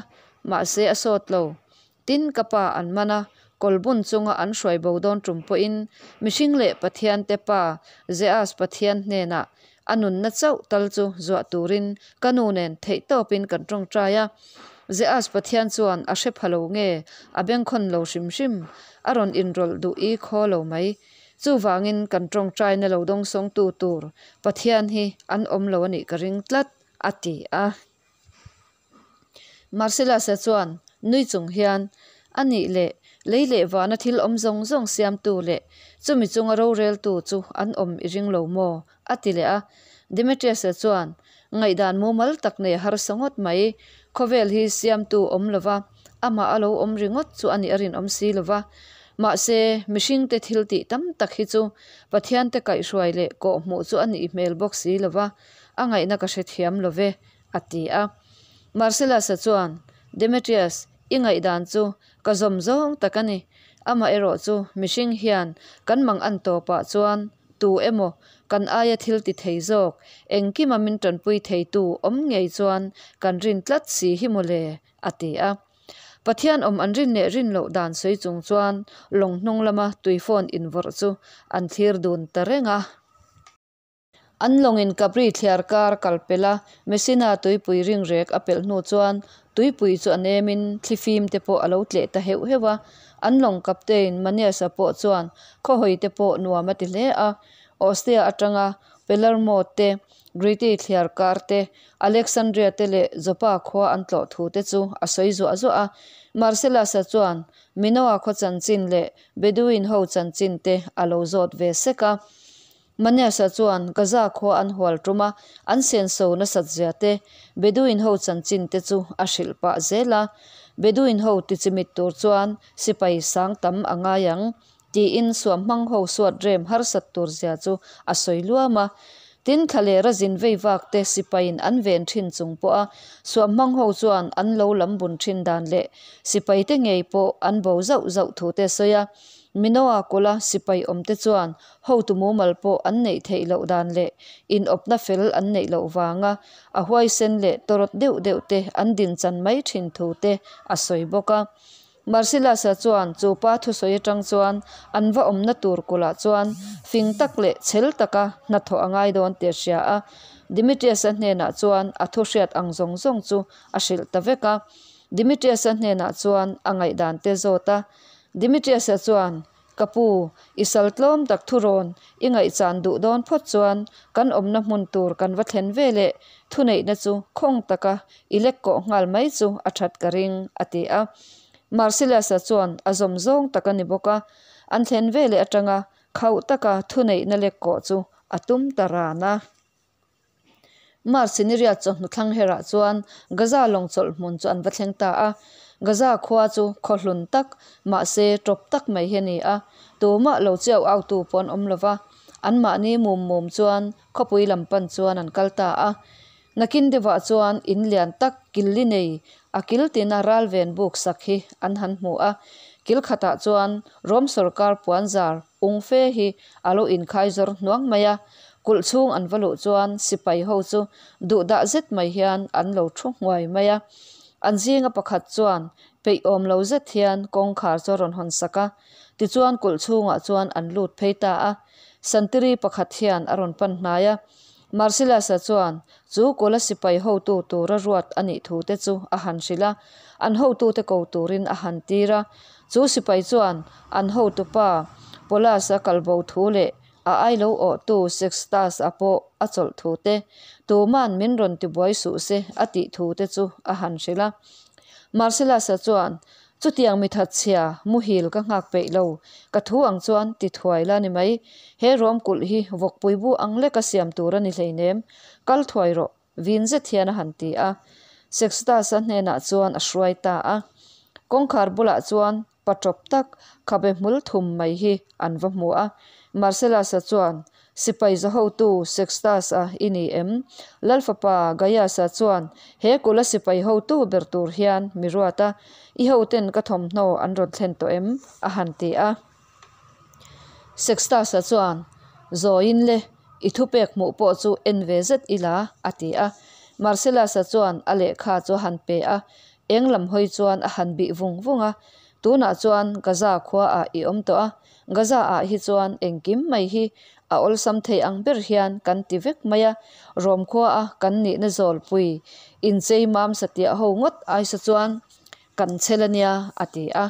mahse a sawt lo. Tin, ka pa an man a, kawlbun chunga an hruai bo dawn tum pawhin mihring leh Pathian te pa Zeus Pathian hnenah a nunna chauh tal chu zuah turin ka nu nen theihtawpin kan tawngtai a. Zeus Pathian chuan a hre pha lo nge a bengkhawn lo hrim hrim, a rawn inrawlh duh i khaw lo mai. Chuvangin kan tawngtaina lo dawngsawngtu tur Pathian hi an awm lo a nih ka ring tlat, a ti a. Marcellus-a chuan nui chung hian, A nih leh, lei leh vana thil awm zawng zawng siamtu leh chumi chunga roreltu chu an awm i ring lo maw? a ti leh a. Demetrius-a chuan, Ngaihdan mumal tak nei a harsa ngawt mai, khawvel hi siamtu awm lova, amah a lo awm ringawt chu a nih a rinawm si lova. Mahse, mihringte thil tih tam tak hi chu Pathiante kaihhruai leh kawhhmuh chu a nih hmel bawk si lova, a ngaihna ka hrethiam lo ve. a ti a. Marcellus-a chuan, Demetrius, i ngaihdan chu ka zawm zawng tak a ni. Amaherawh chu mihring hian kan mang an tawpah chuan tu emaw kan aia thil ti thei zawk, engkima min tanpui theitu awm ngei chuan kan rin tlat si hi mawle, a ti a. Pathian awm an rin leh rin loh dan sawi chung chuan lawng hnung lama tuifawn invawrh chu an thlir dun ta reng a. An lawngin Capri thliar kar kal pelh a, Messina tuipui ringrek a pelh hnu chuan tuipui chu a nemin thlifim te pawh a lo tleh ta heuh heuh a. An lawng captain Manius-a pawh chuan khawhawi te pawh nuam a ti hle a. Ostia atanga Palermo te, Griti thliar kar te, Alexandria te leh Joppa khua an tlawh thu te chu a sawi zuah zuah a. Marcellus-a chuan Minoa khaw chanchin leh Bedouin ho chanchin te a lo zawt ve sek a. Manius-a chuan Gaza khua an hual ṭuma an senso nasatzia te, Bedouin ho chanchin te chu a hrilh pah zel a. Bedouin ho tichimit tur chuan sipai sang tam a ngai ang, tiin suamhmang ho suat rem harsat tur zia chu a sawi luam a. Tin, thlalera zin vei vak te sipaiin an ven thin chung pawha suamhmang ho chuan an lo lam bun thin dan leh sipaite ngei pawh an bo zauh zauh thu te a sawi a. Minoa kula sipai awmte chuan hotu mumal pawh an neih theih loh dan leh inawpna fel an neih loh vanga a huaisen leh tawrawt deuh deuh te an dinchan mai thin thu te a sawi bawk a. Marcellus-a chuan chu pa thusawi atang chuan an va awmna tur kulhah chuan fing tak leh chhel taka hnathawh a ngai dawn tih a hria a. Demetrius-a hnenah chuan a thu hriat ang zawng zawng chu a hrilh ta vek a. Demetrius-a hnenah chuan a ngaihdan te zawt a. Demetrius-a chuan, Ka pu, i sal tlawm tak thurawn i ngaihchan duh dawn phawt chuan kan awmna hmun tur kan va thlen ve leh thuneihna chu khawng taka i lek kawh nghal mai chu a that ka ring, a ti a. Marcellus-a chuan a zawm zawng tak a ni bawk a, an thlen ve leh atanga khauh taka thuneihna lek kawh chu a tum ta ran a. March ni riat chawhnu thlang herah chuan Gaza lawng chawlh hmun chu an va thleng ta a. Gaza khua chu khaw hlun tak, mahse tawp tak mai hi a ni a. Tumah lo chiau autu pawh an awm lo va, anmahni mum mum chuan khawpui lam pan chuan an kal ta a. Nakin deuhah chuan in lian tak killi nei a kil tina ral ven buk sak hi an han hmu a. Kil khatah chuan Rom sawrkar puanzar ung fe hi a lo inkhai zawr hnuang mai a. Kulh chhung an va luh chuan sipai ho chu duhdah zet mai hian an lo thu nghuai mai a. An zinga pakhat chuan peih awm lo zet hian kawngkhar chu a rawn hawn sak a. Tichuan kulh chhungah chuan an lut phei ta a. Santiri pakhat hian a rawn pan hnai a. Marcellus-a chuan chu kula sipai hotu tura ruat a nih thu te chu a han hrilh a. An hotute ko turin a han tir a. Chu sipai chuan an hotupa Paulus-a kalbo thu leh A ai lo awhtu Sextus-a pawh a chawlh thu te, tuman min rawn tibuai suh se a tih thu te chu a han hrilh a. Marcellus-a chuan, Chutiang mi thatchhia, muhil ka nghak peih lo, ka thu ang chuan ti thuai la ni mai. He ruam kulh hi vawkpui bu ang leka siam tur a ni hleinem, kal thuai rawh, vin zet hian a han ti a. Sextus-a hnenah chuan a hruai ta a. Kawngkhar bulah chuan Pa tawp tak, khabe hmul thum mai hi an va hmu a. Marcellus-a chuan, Sipai zahotu Sextus-a i ni em? Lalfapa Gaius-a chuan he kula sipai hotu ber tur hian mi ruat a, i hoten ka thawmhnaw an rawn thlen tawh em? a han ti a. Sextus-a chuan, Zawiin le, i thupek hmuh pawh chu en ve zet ila, a ti a. Marcellus-a chuan a lehkha chu a han pe a, Eng lam hawi chuan a han bih vung vung a, Tunah chuan Gaza khuaah i awm tawh a, Gaza ah hi chuan engkim mai hi a awlsam thei ang ber hian kan ti vek mai a, Rom khuaa kan nihna zawlpui inchei mam satiah ho ngawt aisa chuan kan chhel a nia, a ti a.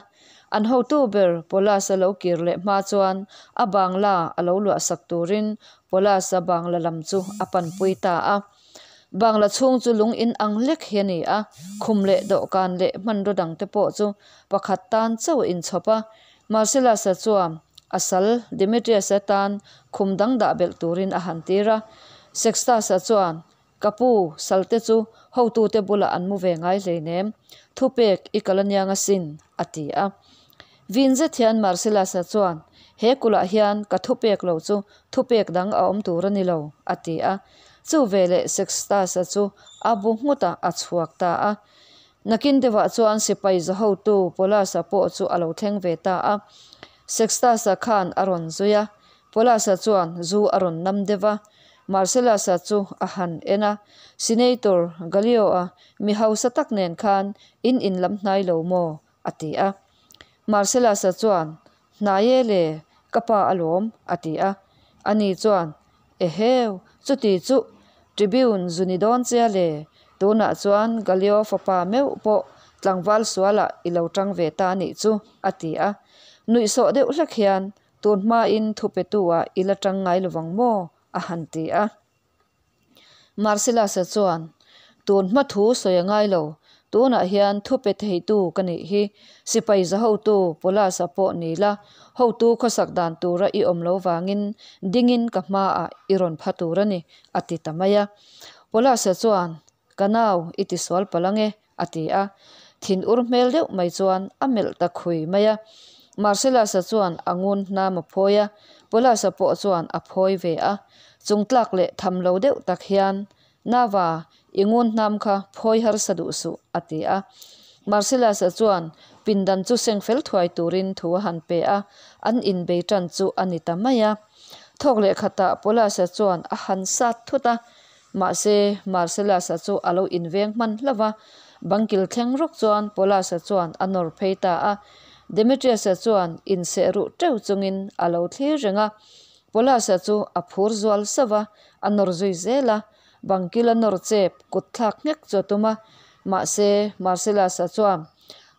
An hotu ber Paulus-a lo kir leh hma chuan a bangla a lo luahsak turin Paulus-a bangla lam chu a panpui ta a. Bangla chhung chu lung in ang lek hi a ni a, khum leh dawhkan leh hmanraw dang te pawh chu pakhat tan chauh a inchhawp a. Marcellus-a chuan a sal Demetrius-a tan khum dang dah belh turin a han tir a. Sextus-a chuan, Ka pu, sal te chu hotute bulah an mu ve ngai hleinem, thupek i kal aniang asin, a ti a. Vin zet hian Marcellus-a chuan, He kulhah hian ka thupek lo chu thupek dang a awm tur a ni lo, a ti a. Chu veleh Sextus-a chu a bu nghut a, a chhuak ta a. Nakin deuhah chuan sipai zahotu Paulus-a pawh chu a lo thleng ve ta a. Sextus-a khan a rawn zui a, Paulus-a chuan zu a rawn nam deuh a. Marcellus-a chu a han en a, Senator Gallio-a mi hausa tak nen khan in inlam hnai lo maw? a ti a. Marcellus-a chuan, Hnai e le, ka pa alawm, a ti a. Ani chuan, Eheu, chuti chu Tribune zu ni dawn che a le, tunah chuan Gallio fapa meuh pawh tlangval sualah i lo tang ve ta a nih chu, a ti a. Nuihsawh deuh hlek hian, Tun hmain thupetu-ah i la tang ngai lovang maw? a han ti a. Marcellus-a chuan, Tun hma thu sawi a ngai lo, Tunah hian thupe theitu ka nih hi. Sipai za hotu Paulus-a pawh ni la, hotu khawsak dan tura i awm lo vangin dingin ka hmaah i rawn pha tur a ni, a ti ta mai a. Paulus-a chuan, Ka nau, i tisual palh ange, a ti a. Thin ur hmel deuh mai chuan a melh ta khui mai a. Marcellus-a chuan a ngun hnam a phawi a, Paulus-a pawh chuan a phawi ve a. Chung tlak leh tham lo deuh tak hian, Nava, i ngun hnam kha phawi harsa duh suh, a ti a. Marcellus-a chuan pindan chu seng fel thuai turin thu a han pe a, an inbei tan chu a ni ta mai a. Thawk leh khatah Paulus-a chuan a han sat thut a, mahse Marcellus-a chu a lo inveng hman hlauh a. Bangkil thleng rawk chuan Paulus-a chuan a nawr phei ta a. Demetrius-a chuan inseh ruh teuh chungin a lo thlir reng a. Paulus-a chu a phur zual sauh a, a nawr zui zel a. Bangkil a nawr chep kut thlak nghek chu a tum a, mahse Marcellus-a chuan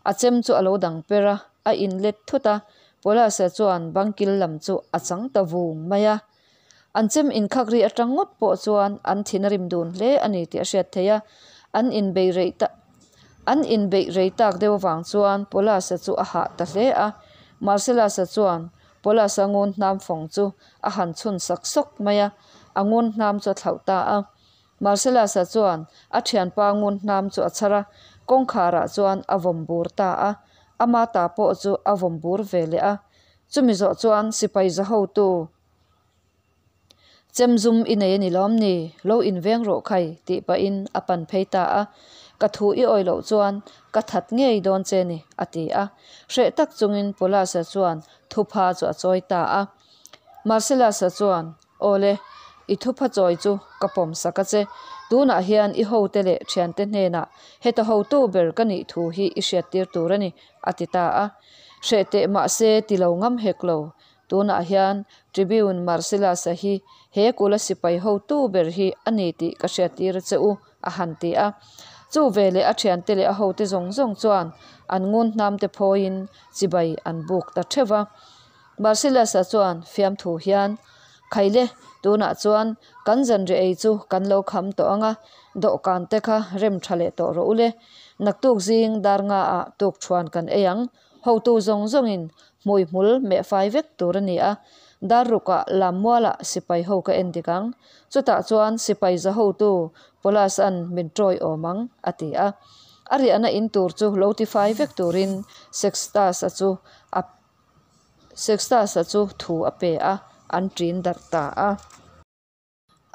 a chem chu a lo dang per a, a inlet thut a. Paulus-a chuan bangkil lam chu a chang ta vung mai a. An chem inkhak ri atang ngawt pawh chuan an thin a rim dun hle a ni tih a hriat theih a, an inbei rei ta an inbeih rei tak deuh avang chuan Paulus-a chu a hah ta hle a. Marcellus-a chuan Paulus-a ngun hnam fawng chu a han chhun sak sawk mai a, a ngun hnam chu a thlauh ta a. Marcellus-a chuan a thianpa ngun hnam chu a chhar a, kawngkharah chuan a vawm bur ta a, ama ta pawh chu a vawm bur ve leh a. Chumi zawh chuan sipai za hotu Chem zum i nei a ni lawm ni? Lo inveng rawh khai, tih pahin a pan phei ta a. Ka thu i awi loh chuan ka that ngei dawn che ni, a ti a. Hreh tak chungin Paulus-a chuan thupha chu a chawi ta a. Marcellus-a chuan, Awle, i thupha chawi chu ka pawm sak a che. Tunah hian i hote leh thiante hnenah heta hotu ber ka nih thu hi i hriattir tur a ni, a ti ta a. Hreh teh mahse ti lo ngam hek lo. Tunah hian Tribune Marcellus-a hi he kula sipai hotu ber hi a ni tih ka hriattir a che u, a han ti a. Chu veleh a thiante leh a hote zawng zawng chuan an ngun hnamte phawiin chibai an buk ta theuh va. Marcellus-a chuan fiamthu hian, Khaile, tunah chuan kan zanriah ei chu kan lo kham tawh ang a, dawhkan te kha rem tha leh tawh rawh u le. Naktuk zing dar nga ah tukthuan kan ei ang. Hotu zawng zawngin hmui hmul meh fai vek tur a ni a, dar rukah Lammualah sipai ho ka en dik ang. Chutah chuan sipai za hotu Paulus-a'n min tawi awm ang, a ti a. A riahna in tur chu lo ti fai vek turin Sextus-a chu a Sextus-a chu thu a pe a, an ṭin darh ta a.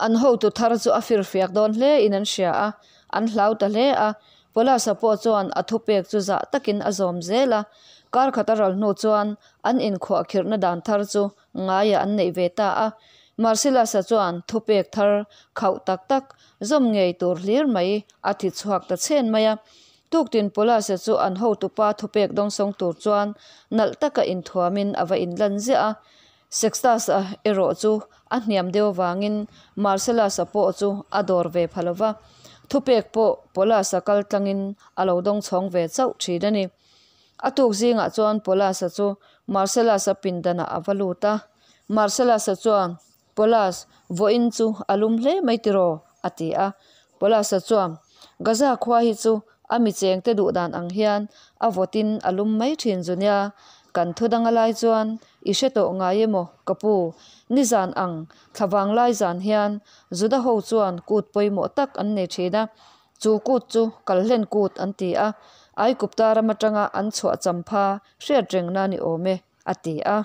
An hotu thar chu a firfiak dawn hle in an hria a, an hlau ta hle a. Paulus-a pawh chuan a thupek chu zah takin a zawm zel a. Kar khat a ral hnu chuan an inkhuahkhirhna dan thar chu ngaiah an neih ve ta a. Marcellus-a chuan thupek thar khauh tak tak zawm ngei tur hlir mai a ti chhuak ta chhen mai a. Tuktin Paulus-a chu an hotupa thupek dawngsawng tur chuan nalh taka inthuamin a va inlan ziah a. Sextus-a erawh chu a hniam deuh avangin Marcellus-a pawh chu a dawr ve pha lo va, thupek pawh Paulus-a kal tlangin a lo dawng chhawng ve chauh thin a ni. A tuk zingah chuan Paulus-a chu Marcellus-a pindanah a va lut a. Marcellus-a chuan, Paulus, vawiin chu a lum hle mai tiraw? a ti a. Paulus-a chuan, Gaza khua hi chu a mi chengte duh dan ang hian a vawtin a lum mai thin zu nia, kan thu dang a lai chuan i hre tawh ngai emaw ka pu, nizan ang thlavang lai zan hian Juda ho chuan kut pawimawh tak an nei thin a, chu kut chu kalhlen kut an ti a, Aikupta ram atanga an chhuah champha hriat rengna ni awm e, a ti a.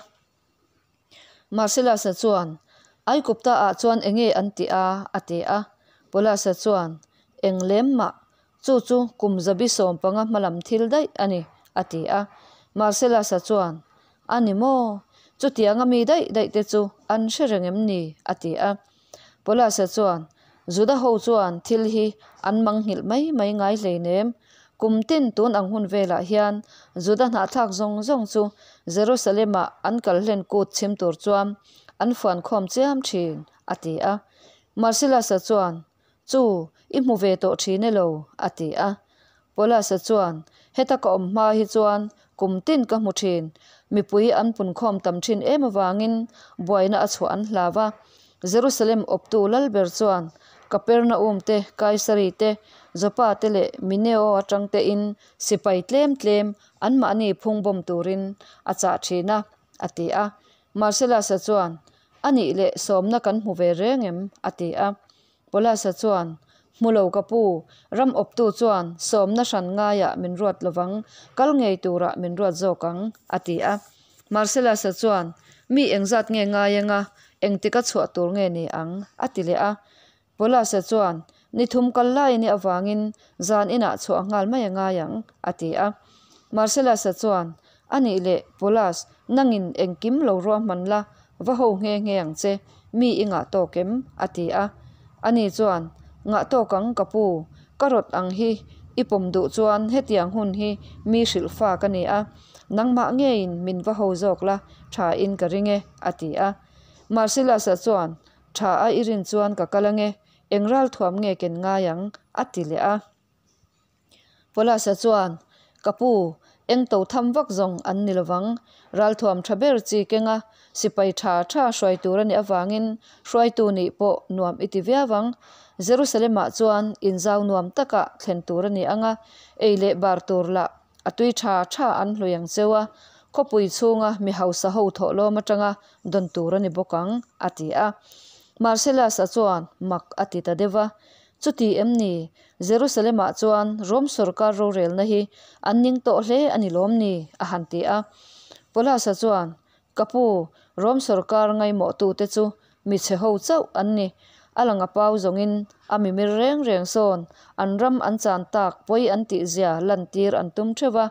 Marcellus-a chuan, Aikupta-ah chuan eng nge an tih a? a ti a. Paulus-a chuan, Eng lem mah, chu chu kum zabi 15 hmalam thil daih a ni, a ti a. Marcellus-a chuan, A ni maw? Chutianga mi daih daih te chu an hre reng em ni? a ti a. Paulus-a chuan, Juda ho chuan thil hi an mangnghilh mai mai ngai hleinem. Kum tin tun ang hun velah hian Juda hnahthlak zawng zawng chu Jerusalem-ah an kal hlen kut chhim tur chuan an fuan khawm chiam thin, a ti a. Marcellus-a chuan, Chu, i hmu ve tawh thin e lo, a ti a. Paulus-a chuan, Heta ka awm hma hi chuan kum tin ka hmu thin. Mipui an punkhawm tam thin em avangin buaina a chhuah an hlau a. Jerusalem awptu Lalber chuan Kapernaum te, Kaisari te, Jopa te leh Mineo atang tein sipai tlem tlem anmahni phungbawm turin a chah thin a, a ti a. Marcellus-a chuan, A nih leh sawmna kan hmu ve reng em? a ti a. Paulus-a chuan, Hmu lo ka pu, ram awptu chuan sawmna hran ngaiah min ruat lovang, kal ngei turah min ruat zawk ang, a ti a. Marcellus-a chuan, Mi engzat nge ngai anga, engtika chhuah tur nge ni ang? a ti leh a. Paulus-a chuan, Ni thum kal lai a nih avangin zan inah chhuah nghal mai a ngai ang, a ti a. Marcellus-a chuan, A nih leh, Paulus, nangin engkim lo ruahman la, va ho nghe nghe ang che, mi i ngah tawk em? a ti a. Ani chuan, Ngah tawk ang, ka pu, ka rawt ang hi i pawm duh chuan hetiang hun hi mi hrilh fa ka ni a, nangmah ngeiin min va ho zawk la, tha in ka ring e, a ti a. Marcellus-a chuan, Tha a i rin chuan ka kal ange, eng ralthuam nge ken ngai ang? a ti leh a. Paulus-a chuan, Ka pu, eng to tham vak zawng an ni lovang. Ralthuam tha ber chi kenga sipai tha tha hruai tur a nih avangin hruaitu nih pawh nuam i ti viau ang. Jerusalem-ah chuan inzau nuam takah thlen tur a ni ang a, ei leh bar tur lah a tui tha tha an hlui ang cheu a, khawpui chhunga mi hausa ho thawhlawm atanga dawn tur a ni bawk ang, a ti a. Marcellus-a chuan mak a ti ta deuh va, Chuti em ni? Jerusalem-ah chuan Rom sawrkar rorelna hi an ning tawh hle a ni lawm ni? a han ti a. Paulus-a chuan, Ka pu, Rom sawrkar ngaimawhtute chu mi chhe ho chauh an ni. A lang a pau zawngin a mimir reng reng sawn an ram an chan tak pawi an tihzia lantir an tum theuh va.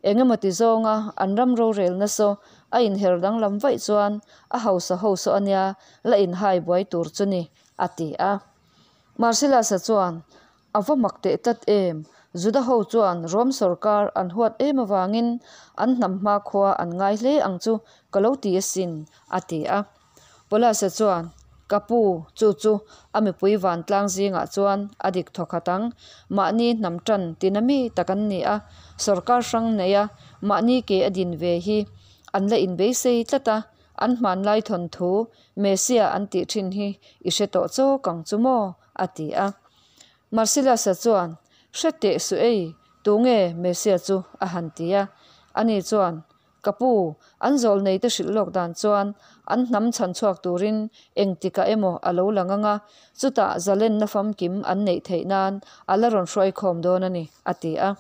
Eng emaw ti zawnga an ram rorelna saw a inher danglam vaih chuan a hausa ho saw a nia la inhai buai tur chu ni, a ti a. Marcellus-a chuan, A va mak teh tlat em! Juda ho chuan Rom sawrkar an huat em avangin an hnam hmakhua an ngai hle ang chu ka lo ti asin, a ti a. Paulus-a chuan, Ka pu, chu chu a mipui vantlang zingah chuan a dik thawkhat ang. Mahni hnam tan tina mi tak an ni a, sawrkar hrang neia mahni ke a din ve hi an la inbeisei tlat a, An hmanlai thawnthu Messia an tih thin hi i hre tawh chawk ang chu maw? a ti a. Marcellus-a chuan, Hre teh suh ei, tunge Messia chu? a han ti a. Ani chuan, Ka pu, an zawlneite hrilh lawk dan chuan an hnam chhan chhuak turin engtikah emaw a lo lang ang a, chutah zalenna famkim an neih theih nan a la rawn hruaikhawm dawn a ni, a ti a.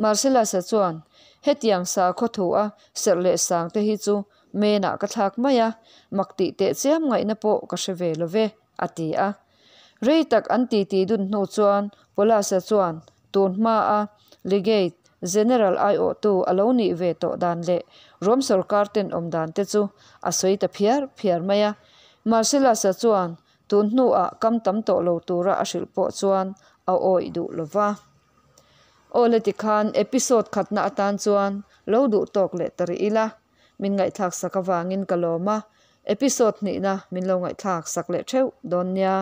Marcellus-a chuan, Hetiang sakhaw thu a serh leh sang te hi chu Menah ka thlak mai a, mak tih teh chiam ngaihna pawh ka hre ve lo ve, a ti a. Rei tak an titi dun hnu chuan Paulus-a chuan tun hmaa Legate General aiawhtu a lo nih ve tawh dan leh Rom sawrkar tenawm dan te chu a sawi ta phiar phiar mai a. Marcellus-a chuan tun hnuah kam tam tawh lo tura a hrilh pawh chuan a awih duh lo va. Aw le tikhan episode khatna atan chuan lo duh tawk leh ta rih ila. Min ngaihthlak sak avangin ka lawm a, episode hnihna min lo ngaihthlak sak leh theuh dawn nia.